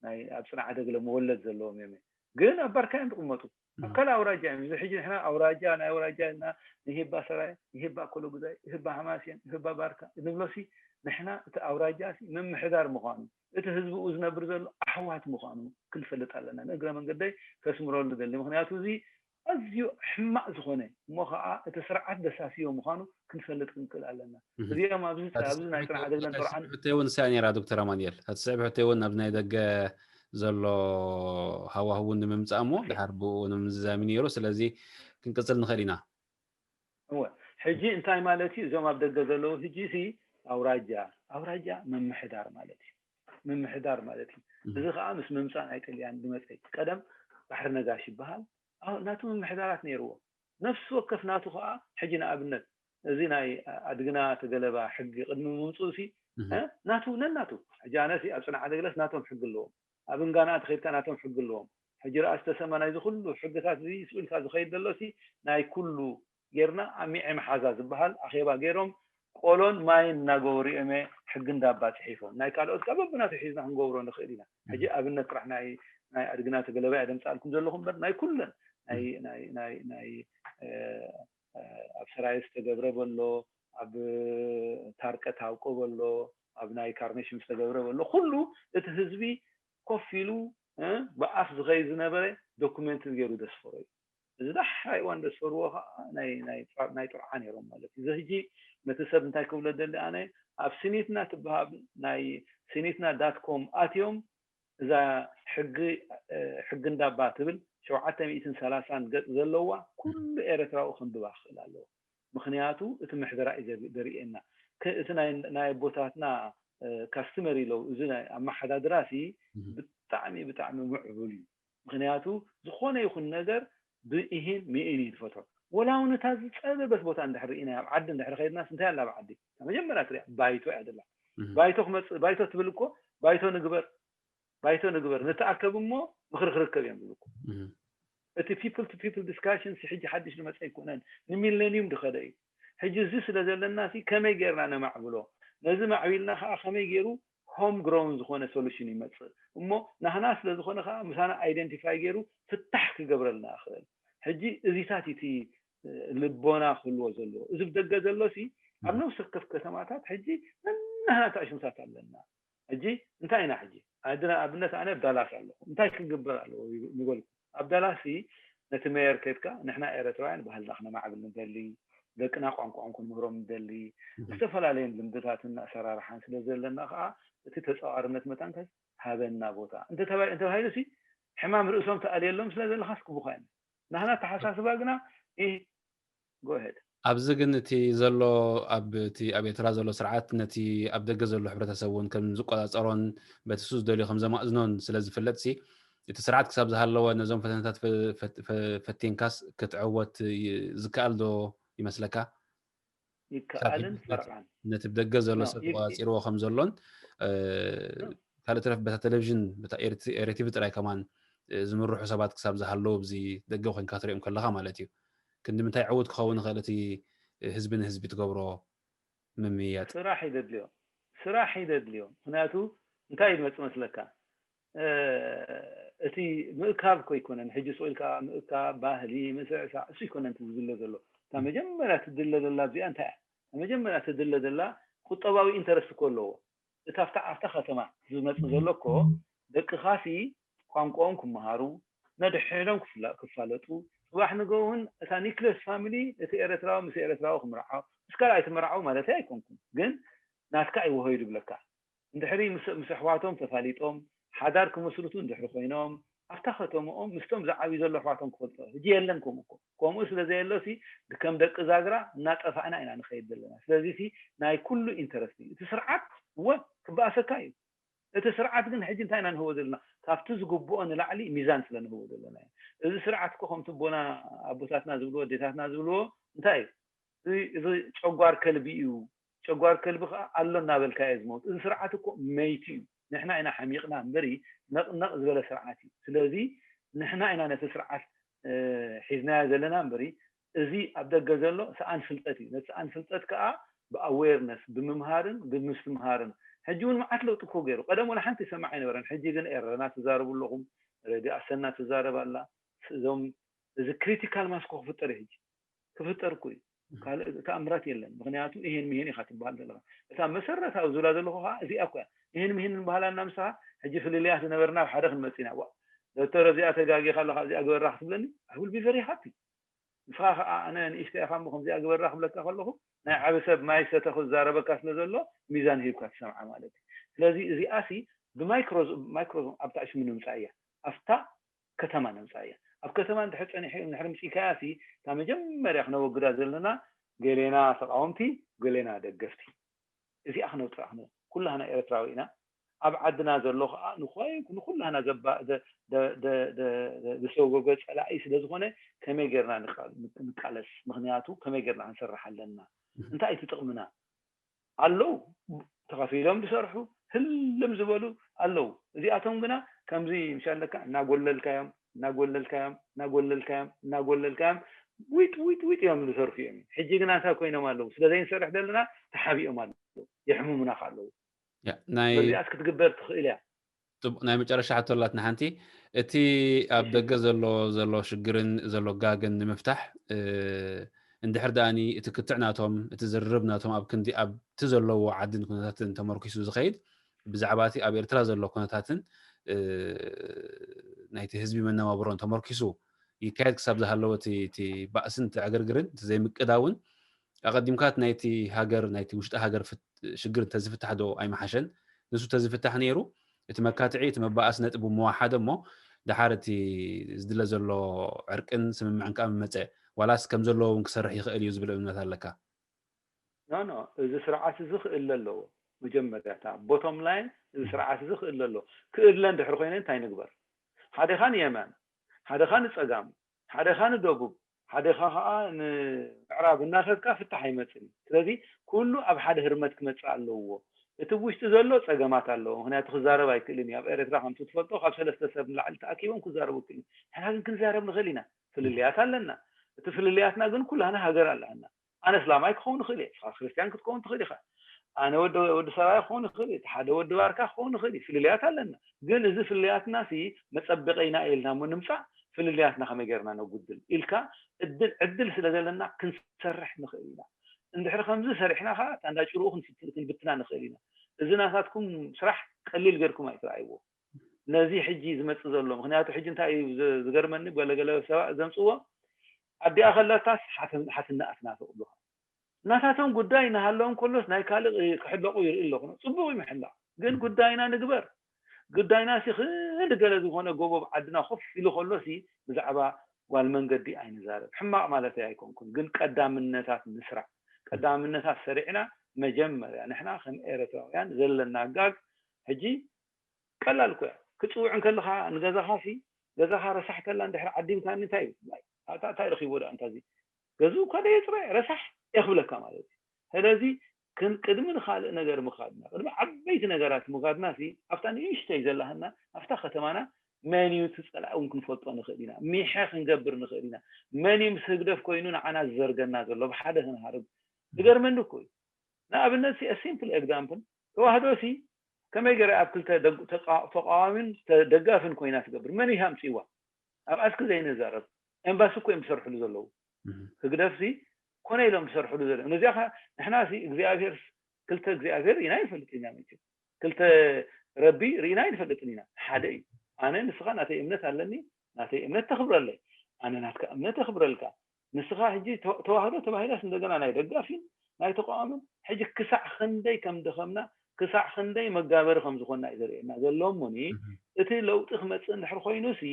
ናይ ኣብ ፅንዓ ደግለ መወለድ ዘለዎም እዮም። ግን ኣብ ባርካ እዮም ዝቕመጡ። ኣብ ካልእ ኣውራጃ እዮም። እዚ ሕጂ ንሕና ኣውራጃ ናይ ኣውራጃ ኢልና ንሂባ ሰራየ፣ ንሂባ ኮሎጉዛይ፣ ንሂባ ሃማስየን፣ ንሂባ ባርካ ንብሎ ሲ ንሕና እቲ ኣውራጃ ምምሕዳር ምዃኑ፣ እቲ ህዝብኡ ዝነብር ዘሎ ኣሕዋት ምዃኑ ክንፈልጥ ኣለና። ንእግረ መንገደይ ከስምረሉ ደሊ፣ ምክንያቱ እዚ ኣዝዩ ሕማቕ ዝኾነ እሞ ከዓ እቲ ስርዓት ደሳስዮ ምዃኑ ክንፈልጥ ክንክእል ኣለና። እዚኦም ኣብዚ ኣብዚ ናይ ጽንዓት ደግለን ተርዓን ሕቶ እውን ንሳ ነራ ዶክተር ኣማንኤል፣ እቲ ስዕብ ሕቶ እውን ኣብዚ ናይ ደገ ዘሎ ሃዋህው እውን ንምምፃእ እሞ ድሓር ብኡ ንምዝዛሚ ነይሩ። ስለዚ ክንቅፅል ንኽእል ኢና። እወ፣ ሕጂ እንታይ ማለት እዩ? እዞም ኣብ ደገ ዘለዉ ሕጂ ሲ ኣውራጃ ኣውራጃ ምምሕዳር ማለት እዩ። ምምሕዳር ማለት እዩ። እዚ ከዓ ምስ ምምፃእ ናይ ጥልያን ዝመፀ እዩ። ቀደም ባሕሪ ነጋሽ ይበሃል። ናቱ ምምሕዳራት ነይርዎ። ነፍሲ ወከፍ ናቱ ከዓ ሕጂ ንኣብነት እዚ ናይ ኣድግና ተገለባ ሕጊ ቅድሚ ምምፅኡ ሲ ናቱ ነናቱ ሕጂ ኣነ ኣብ ፅንዓ ደግለስ ናቶም ሕጊ ኣለዎም። ኣብ እንጋና ተኸድካ ናቶም ሕጊ ኣለዎም። ሕጂ ረኣ ዝተሰማ ናይዚ ኩሉ ሕግታት እዚ ስኢልካ ዝኸይድ ዘሎ ሲ ናይ ኩሉ ጌርና ኣሚዐ መሓዛ ዝበሃል ኣኼባ ገይሮም ቆሎን ማይን እናገበሩ እዮም ሕጊ እንዳባ ፅሒፎም። ናይ ካልኦት ካብ በብናቱ ሒዝና ክንገብሮ ንኽእል ኢና። ሕጂ ኣብነት ጥራሕ ናይ ናይ ኣድግና ተገለባ እየ ደምፃልኩም ዘለኹ እምበር ናይ ኩለን ናይ ናይ ናይ ናይ ኣብ ሰራየ ዝተገብረ በሎ፣ ኣብ ታርቀት ሃውቆ በሎ፣ ኣብ ናይ ካርኔሽም ዝተገብረ በሎ፣ ኩሉ እቲ ህዝቢ ኮፍ ኢሉ ብኣፍ ዝኸይ ዝነበረ ዶኩሜንት ገይሩ ደስፈሮ እዩ። እዚ ዳሕራይ እዋን ደስፈርዎ ከዓ ናይ ጥርዓ ነይሮም ማለት እዩ። እዚ ሕጂ ነቲ ሰብ እንታይ ክብሎ ደሊ ኣነ ኣብ ሲኒትና ትበሃል ናይ ሲኒትና ዳት ኮም ኣትዮም እዛ ሕጊ ሕጊ እንዳባ ትብል ሸውዓተ ሚእትን ሰላሳን ገጽ ዘለዋ ኩሉ ኤረትራዊ ከንብባ ክኽእል ኣለዎ። ምኽንያቱ እቲ ምሕደራ እዩ ዘርእየና። እቲ ናይ ኣቦታትና ካስትመሪ ሎው እዚ ናይ ኣመሓዳድራ ሲ ብጣዕሚ ብጣዕሚ ምዕቡል እዩ። ምኽንያቱ ዝኾነ ይኹን ነገር ብኢሂን ምኢን እዩ ዝፈትሖ። ወላ እውን እታ ዝፀበበት ቦታ እንድሕር ርኢና ኣብ ዓዲ እንድሕር ከይድናስ እንታይ ኣላ ኣብ ዓዲ መጀመርያ ትሪኣ ባይቶ እያ ዘላ። ባይቶ ክመፅእ ባይቶ ትብል እኮ ባይቶ ንግበር ባይቶ ንግበር ንተኣከብ እሞ ምኽሪ ክርከብ እዮም ዝብልኩ። እቲ people to people discussion ሕጂ ሓድሽ ዝመፀ ኣይኮነን፣ ንሚለኒዩም ዝኸደ እዩ። ሕጂ እዚ ስለ ዘለና ሲ ከመይ ጌርና ነማዕብሎ፣ ነዚ ማዕቢልና ከዓ ከመይ ገይሩ home grown ዝኾነ solution ይመፅእ እሞ ናህና ስለ ዝኾነ ከዓ ምሳና ኣይደንቲፋይ ገይሩ ፍታሕ ክገብረልና ይኽእል። ሕጂ እዚታት እቲ ልቦና ክህልዎ ዘለዎ እዚ ብደገ ዘሎ ሲ ኣብ ነፍሲ ወከፍ ከተማታት ሕጂ ነናህና ተኣሽምታት ኣለና። ሕጂ እንታይ ኢና ሕጂ ኣድና ኣብነት ኣነ ኣብ ዳላስ ኣለኹ እንታይ ክግበር ኣለዎ ንበልኩ ኣብ ዳላስ ነቲ ሜየር ከድካ ንሕና ኤረትራውያን ባህልና ክነማዕብል ንደሊ ደቅና ቋንቋኦም ክንምህሮም ንደሊ ዝተፈላለየን ልምድታትን ኣሰራርሓን ስለ ዘለና ከዓ እቲ ተፃዋርነት መታንከስ ሃበና ቦታ እንተባሂሉ ሲ ሕማም ርእሶም ተኣልየሎም ስለ ዘለካስ ክቡካ ኢና ናህና ተሓሳስባ ግና ይ go ahead ኣብዚ ግን እቲ ዘሎ ኣብ እቲ ኣብ ኤርትራ ዘሎ ስርዓት ነቲ ኣብ ደገ ዘሎ ሕብረተሰብ እውን ከም ዝቆጻጸሮን በቲ ሱ ዝደልዮ ከም ዘማእዝኖን ስለ ዝፍለጥ ሲ እቲ ስርዓት ክሳብ ዝሃለወ ነዞም ፈተነታት ፈቲንካስ ክትዕወት ዝከኣል ዶ ይመስለካ? ይከኣልን ፈርቓን ነቲ ብደገ ዘሎ ሰብ ተቆጻጺርዎ ከም ዘሎን ካልእ ተረፍ በታ ቴሌቪዥን ኤሬቲቪ ጥራይ ከማን ዝምርሑ ሰባት ክሳብ ዝሃለዉ ብዚ ደገ ኮንካ ትሪኦም ከለካ ማለት እዩ። ክንዲ ምንታይ ዕዉት ክኸውን ይኽእል እቲ ህዝቢ ንህዝቢ ትገብሮ ምምይያጥ? ስራሕ እዩ ዘድልዮ ስራሕ እዩ ዘድልዮ ምክንያቱ እንታይ እዩ ዝመፅእ መስለካ እቲ ምእካብ እኮ ኣይኮነን ሕጂ ስቕ ኢልካ ምእካብ ባህሊ ምስዕሳዕ እሱ ኣይኮነን ትዝሎ ዘሎ እታ መጀመርያ ትድለ ዘላ እዚኣ እንታይ እያ መጀመርያ ትድለ ዘላ ቁጠባዊ ኢንተረስት እኮ ኣለዎ እታ ኣብታ ኣብታ ከተማ ዝመፅእ ዘሎ እኮ ደቅኻሲ ቋንቋኦም ክመሃሩ ነድሕዶም ክፋለጡ ፅባሕ ንግሆ እውን እታ ኒክለስ ፋሚሊ እቲ ኤረትራዊ ምስ ኤረትራዊ ክምርዓው ምስ ካልኣይ ትምርዓው ማለት ኣይኮንኩም ግን ናትካ እዩ ወሆ ይድብለካ እንድሕሪ ምስ ኣሕዋቶም ተፋሊጦም ሓዳር ክምስርቱ እንድሕሪ ኮይኖም ኣብታ ከተምኦም ምስቶም ዝዓብዩ ዘሎ ኣሕዋቶም ክፈልጦ ሕጂ የለን ከምኡ እኮ ከምኡ ስለ ዘየሎ ሲ ከም ደቂ ዛግራ እናጠፋእና ኢና ንኸይድ ዘለና ስለዚ ሲ ናይ ኩሉ ኢንተረስት እዩ እቲ ስርዓት እወ ክበኣሰካ እዩ እቲ ስርዓት ግን ሕጂ እንታይ ኢና ንህቦ ዘለና ካብቲ ዝግብኦ ንላዕሊ ሚዛን ስለ ንህቦ ዘለና እዩ እዚ ስርዓት እኮ ከምቲ ኣቦና ኣቦታትና ዝብልዎ ኣዴታትና ዝብልዎ እንታይ እዩ እዚ ጨጓር ከልቢ እዩ ጨጓር ከልቢ ከዓ ኣሎ እናበልካዮ ዝመውት እዚ ስርዓት እኮ መይቲ እዩ ንሕና ኢና ሓሚቕና እምበሪ ነቕነቕ ዝበለ ስርዓት እዩ ስለዚ ንሕና ኢና ነቲ ስርዓት ሒዝናዮ ዘለና እምበሪ እዚ ኣብ ደገ ዘሎ ሰኣን ፍልጠት እዩ ነቲ ሰኣን ፍልጠት ከዓ ብኣዌርነስ ብምምሃርን ብምስትምሃርን ሕጂ እውን መዓት ለውጢ እኮ ገይሩ ቀደም ወላ ሓንቲ ይሰማዕ ኣይነበረን ሕጂ ግን ኤረና ትዛረቡ ኣለኹም ሬድዮ ኣሰና ትዛረብ ኣላ እዞም እዚ ክሪቲካል ማስ እኮ ክፍጠር እዩ ሕጂ ክፍጠር እኮ እዩ ካልእ ተኣምራት የለን። ምክንያቱ ይሄን ምሄን ኢኻ ትበሃል ዘለኻ። እታ መሰረታዊ ዝብላ ዘለኹ ከዓ እዚኣ እኮ እያ። ይሄን ምሄን ንበሃላ እና ምሳኻ ሕጂ ፍልልያት ዝነበርና ኣብ ሓደ ክንመጽእ ኢና። ዋ፣ ዶክተር፣ እዚኣ ተጋጊኻ ኣለኻ፣ እዚኣ ግበራ ክትብለኒ፣ I will be very happy። ንስኻ ከዓ ኣነ ንእሽተይ ኢኻ እሞ ከምዚኣ ግበራ ክብለካ ከለኹ ናይ ዓቢ ሰብ ማይ ሰተ ክዛረበካ ስለ ዘሎ ሚዛን ሂብካ ትሰምዓ ማለት እዩ። ስለዚ እዚኣሲ ብማይክሮዞም ኣብታ ዕሽሚ ንምፃእ እያ፣ ኣብታ ከተማ ንምፃእ እያ። ኣብ ከተማ እንድሕር ፀኒሑ እንድሕር ምፅኢካያ ሲ እታ መጀመርያ ክነወግዳ ዘለና ገሌና ተቃወምቲ ገሌና ደገፍቲ፣ እዚኣ ክነውፅኣ ክነ ኩላህና ኤርትራዊ ኢና። ኣብ ዓድና ዘሎ ከዓ ንኮይ ንኩላህና ዘባ ዝሰጎገ ፀላኢ ስለ ዝኾነ ከመይ ጌርና ንቃለስ? ምክንያቱ ከመይ ጌርና ክንሰርሕ ኣለና? እንታይ እቲ ጥቕምና? ኣለዉ ተኸፊሎም ዝሰርሑ ህልም ዝበሉ ኣለዉ። እዚኣቶም ግና ከምዚ ምሻለካ እናጎለልካዮም እናጎለልካዮም እናጎለልካዮም እናጎለልካዮም ዊጥ ዊጥ ዊጥ እዮም ዝሰርሑ እዮም። ሕጂ ግና እንታይ ኮይኖም ኣለዉ? ስለ ዘይንሰርሕ ዘለና ተሓቢኦም ኣለዉ፣ የሕምሙና ከ ኣለዉ። ያ፣ ናይ በዚኣስ ክትግበር ትኽእል እያ። ጽቡቕ፣ ናይ መጨረሻ ሕቶ ኣላትና ሓንቲ። እቲ ኣብ ደገ ዘሎ ዘሎ ሽግርን ዘሎ ጋግን ንምፍታሕ እ፣ እንድሕር ደኣኒ እቲ ክትዕ ናቶም እቲ ዝርርብ ናቶም ኣብ ክንዲ ኣብቲ ዘለዎ ዓድን ኩነታትን ተመርኪሱ ዝኸይድ ብዛዕባ እቲ ኣብ ኤርትራ ዘሎ ኩነታትን እ፣ ናይቲ ህዝቢ መነባብሮን ተመርኪሱ ይካየድ ክሳብ ዝሃለወ እቲ እቲ ባእስን እቲ ዕግርግርን እቲ ዘይምቅዳውን ኣቐዲምካ እቲ ናይቲ ሃገር ናይቲ ውሽጢ ሃገር ፍት- ሽግር እንተዝፍታሕ ዶ ኣይምሓሸን? ንሱ እንተዝፍታሕ ነይሩ እቲ መካትዒ እቲ መባኣሲ ነጥቢ ምወሓደ እሞ ደሓር እቲ ዝድለ ዘሎ ዕርቅን ስምምዕን ከዓ ምመፀ ዋላስ ከም ዘለዎ እውን ክሰርሕ ይኽእል እዩ ዝብል እምነት ኣለካ? ኖ ኖ፣ እዚ ስርዓት እዚ ክእለ ኣለዎ። መጀመርያ እታ ቦቶም ላይን እዚ ስርዓት እዚ ክእለ ኣለዎ። ክእለ እንድሕር ኮይነ እንታይ ንግበር? ሓደኻ ንየማን፣ ሓደኻ ንፀጋም፣ ሓደኻ ንደቡብ፣ ሓደኻ ከዓ ንምዕራብ እናኸድካ ፍታሕ ኣይመፅን እዩ። ስለዚ ኩሉ ኣብ ሓደ ህርመት ክመፅእ ኣለዎ። እቲ ውሽጢ ዘሎ ፀገማት ኣለዎ። ምክንያቱ ክዛረብ ኣይክእልን እዩ። ኣብ ኤርትራ ከምቲ ትፈልጦ ካብ ሰለስተ ሰብ ንላዕሊ ተኣኪቦም ክዛረቡ ኣይክእልን። ንሕና ግን ክንዛረብ ንኽእል ኢና። ፍልልያት ኣለና። እቲ ፍልልያትና ግን ኩላና ሃገር ኣለና። ኣነ እስላማይ ክኸውን ይኽእል እየ፣ ንስኻ ክርስትያን ክትከውን ትኽእል ኢኻ። ኣነ ወዲ ወዲ ሰብኣይ ክኸውን ይኽእል እየ፣ እቲ ሓደ ወዲ ባርካ ክኸውን ይኽእል እዩ። ፍልልያት ኣለና። ግን እዚ ፍልልያትና ሲ መጸበቒና ኢልና እሞ ንምጻእ ፍልልያትና ከመይ ጌርና ነጉድል ኢልካ እድል ዕድል ስለ ዘለና ክንሰርሕ ንኽእል ኢና። እንድሕሪ ከምዚ ሰሪሕና ኸዓ እታ እንዳ ጭርኡ ክንፍት- ክንብትና ንኽእል ኢና። እዚ ናታትኩም ስራሕ ቀሊል ጌርኩም ኣይትረኣይዎ። ነዚ ሕጂ ዝመጽእ ዘሎ ምክንያቱ ሕጂ እንታይ እዩ ዝ- ዝገርመኒ ገለገለ ሰባት ዘምጽዎ ኣዲኣ ከለታስ ሓትንኣት ናተቕብሉኻ ናታቶም ጉዳይ እናሃለዎም ከሎስ ናይ ካልእ ክሕለቑ ይርኢ ኣለኹ። ጽቡቕ እዩ ምሕላቕ፣ ግን ጉዳይና ንግበር። ጉዳይና ሲ ክንዲ ገለ ዝኾነ ጎቦ ኣብ ዓድና ኮፍ ኢሉ ከሎ ሲ ብዛዕባ ጓል መንገዲ ኣይንዛረብ። ሕማቕ ማለት ኣይኮንኩን፣ ግን ቀዳምነታት ንስራዕ። ቀዳምነታት ሰሪዕና መጀመርያ ንሕና ከም ኤርትራውያን ዘለና ጋግ ሕጂ ቀላል እኮ እያ። ክጽውዕ እንከለኻ ንገዛኻ ሲ ገዛኻ ረሳሕ ከላ እንድሕር ዓዲምካኒ እንታይ እዩ? እታ እንታይ ረኺቦ ደኣ እንታዚ ገዝኡ እኳ ደየጽረየ ረሳሕ እየ ክብለካ ማለት እዩ። ስለዚ ክን ቅድሚ ንኻልእ ነገር ምኻድና ቅድሚ ዓበይቲ ነገራት ምኻድና ሲ ኣብታ ንእሽተይ ዘላህና ኣብታ ከተማና መን እዩ እቲ ጸላኢ እውን ክንፈልጦ ንኽእል ኢና። ሚሐ ክንገብር ንኽእል ኢና። መን እዩ ምስ ህግደፍ ኮይኑ ንዓና ዝዘርገና ዘሎ ብሓደ ክንሃርብ ዝገርመኒ እኮ እዩ። ንኣብነት ሲ simple example ተዋህዶ ሲ ከመይ ገይራ ኣብ ክልተ ተቃዋሚን ደጋፍን ኮይና ትገብር? መን እዩ ኣምፅዋ? ኣብ ኣስኪ ዘይንዛረብ ኤምባሲ እኮ እዮም ዝሰርሕሉ ዘለዉ። ህግደፍ ሲ ኮነ ኢሎም ዝሰርሕሉ ዘለዉ። ነዚኣ ንሕና ሲ እግዚኣብሔር ክልተ እግዚኣብሔር ኢና ይፈልጥ ኢና መቸም። ክልተ ረቢ ርኢና ኣይንፈልጥን ኢና። ሓደ እዩ። ኣነ ንስኻ ናተይ እምነት ኣለኒ፣ ናተይ እምነት ተኽብረለይ፣ ኣነ ናትካ እምነት ተኽብረልካ። ንስኻ ሕጂ ተዋህዶ ተባሂላስ እንደገና ናይ ደጋፊን ናይ ተቃዋምን ሕጂ ክሳዕ ክንደይ ከም ደኸምና ክሳዕ ክንደይ መጋበሪ ከም ዝኾንና እዩ ዘርእየና ዘሎ። እሞኒ እቲ ለውጢ ክመፅእ እንድሕር ኮይኑ ሲ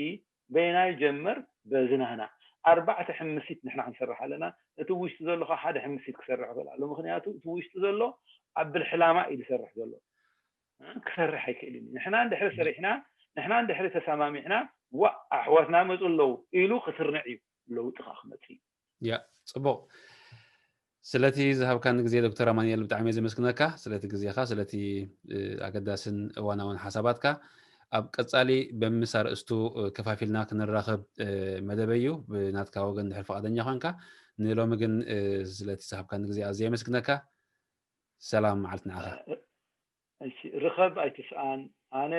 በይናይ ጀመር በዝናህና ኣርባዕተ ሕምሲት ንሕና ክንሰርሕ ኣለና። እቲ ውሽጢ ዘሎ ከዓ ሓደ ሕምሲት ክሰርሕ ይኽእል ኣሎ። ምክንያቱ እቲ ውሽጢ ዘሎ ኣብ ብልሕላማ እዩ ዝሰርሕ ዘሎ። ክሰርሕ ኣይክእልን እዩ። ንሕና እንድሕሪ ሰሪሕና ንሕና እንድሕሪ ተሰማሚዕና ዋእ ኣሕዋትና መፁ ኣለዉ ኢሉ ክትርንዕ እዩ ለውጢ ከዓ ክመፅእ እዩ። ያ ጽቡቕ። ስለቲ ዝሃብካኒ ግዜ ዶክተር ኣማኑኤል ብጣዕሚ እየ ዘመስግነካ ስለቲ ግዜኻ ስለቲ ኣገዳስን እዋናውን ሓሳባትካ። ኣብ ቀጻሊ በምስ ኣርእስቱ ከፋፊልና ክንራኸብ መደበይ እዩ። ብናትካ ወገን ድሕር ፍቓደኛ ኮንካ ንሎሚ ግን ስለቲ ዝሃብካኒ ግዜ ኣዝየ የመስግነካ። ሰላም መዓልቲ ንዓኻ። እሺ ርኸብ ኣይትስኣን። ኣነ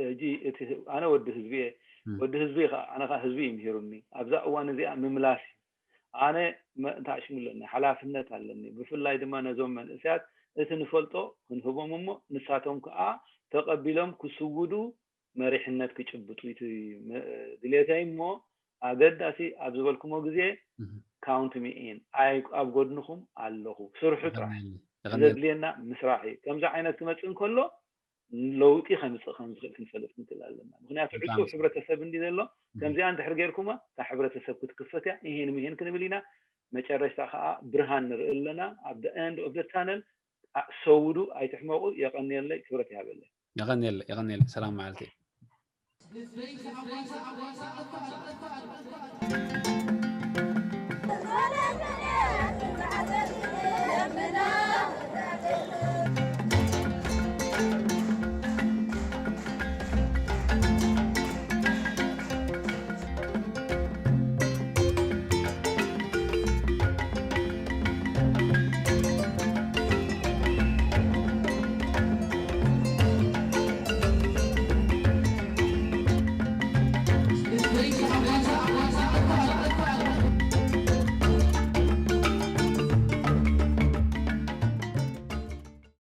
ሕጂ እቲ ኣነ ወዲ ህዝቢ እየ። ወዲ ህዝቢ ከዓ ኣነ ከዓ ህዝቢ እዩ ምሂሩኒ። ኣብዛ እዋን እዚኣ ምምላስ እዩ። ኣነ መእንታሽሙ ኣለኒ፣ ሓላፍነት ኣለኒ። ብፍላይ ድማ ነዞም መንእሰያት እቲ ንፈልጦ ክንህቦም እሞ ንሳቶም ከዓ ተቐቢሎም ክስውዱ መሪሕነት ክጭብጡ እዩ ድሌተይ። እሞ ኣገዳሲ ኣብ ዝበልኩሞ ግዜ count me in፣ ኣብ ጎድንኹም ኣለኹ። ስርሑ ጥራሕ። ዘድልየና ምስራሕ እዩ። ከምዚ ዓይነት ክመፅእ እንከሎ ለውጢ ከምፅእ ከም ዝኽእል ክንፈልጥ ክንክእል ኣለና። ምክንያቱ ዕፁ ሕብረተሰብ እንዲ ዘሎ ከምዚኣ እንድሕር ጌርኩማ እታ ሕብረተሰብ ክትክፈት እያ። ይሄን ምሄን ክንብል ኢና። መጨረሽታ ከዓ ብርሃን ንርኢ ኣለና። ኣብ the end of the tunnel ሰውዱ ኣይትሕመቑ። የቐንየለይ፣ ክብረት ይሃበለይ። የቐንየለይ፣ የቐንየለይ። ሰላም መዓልቲ።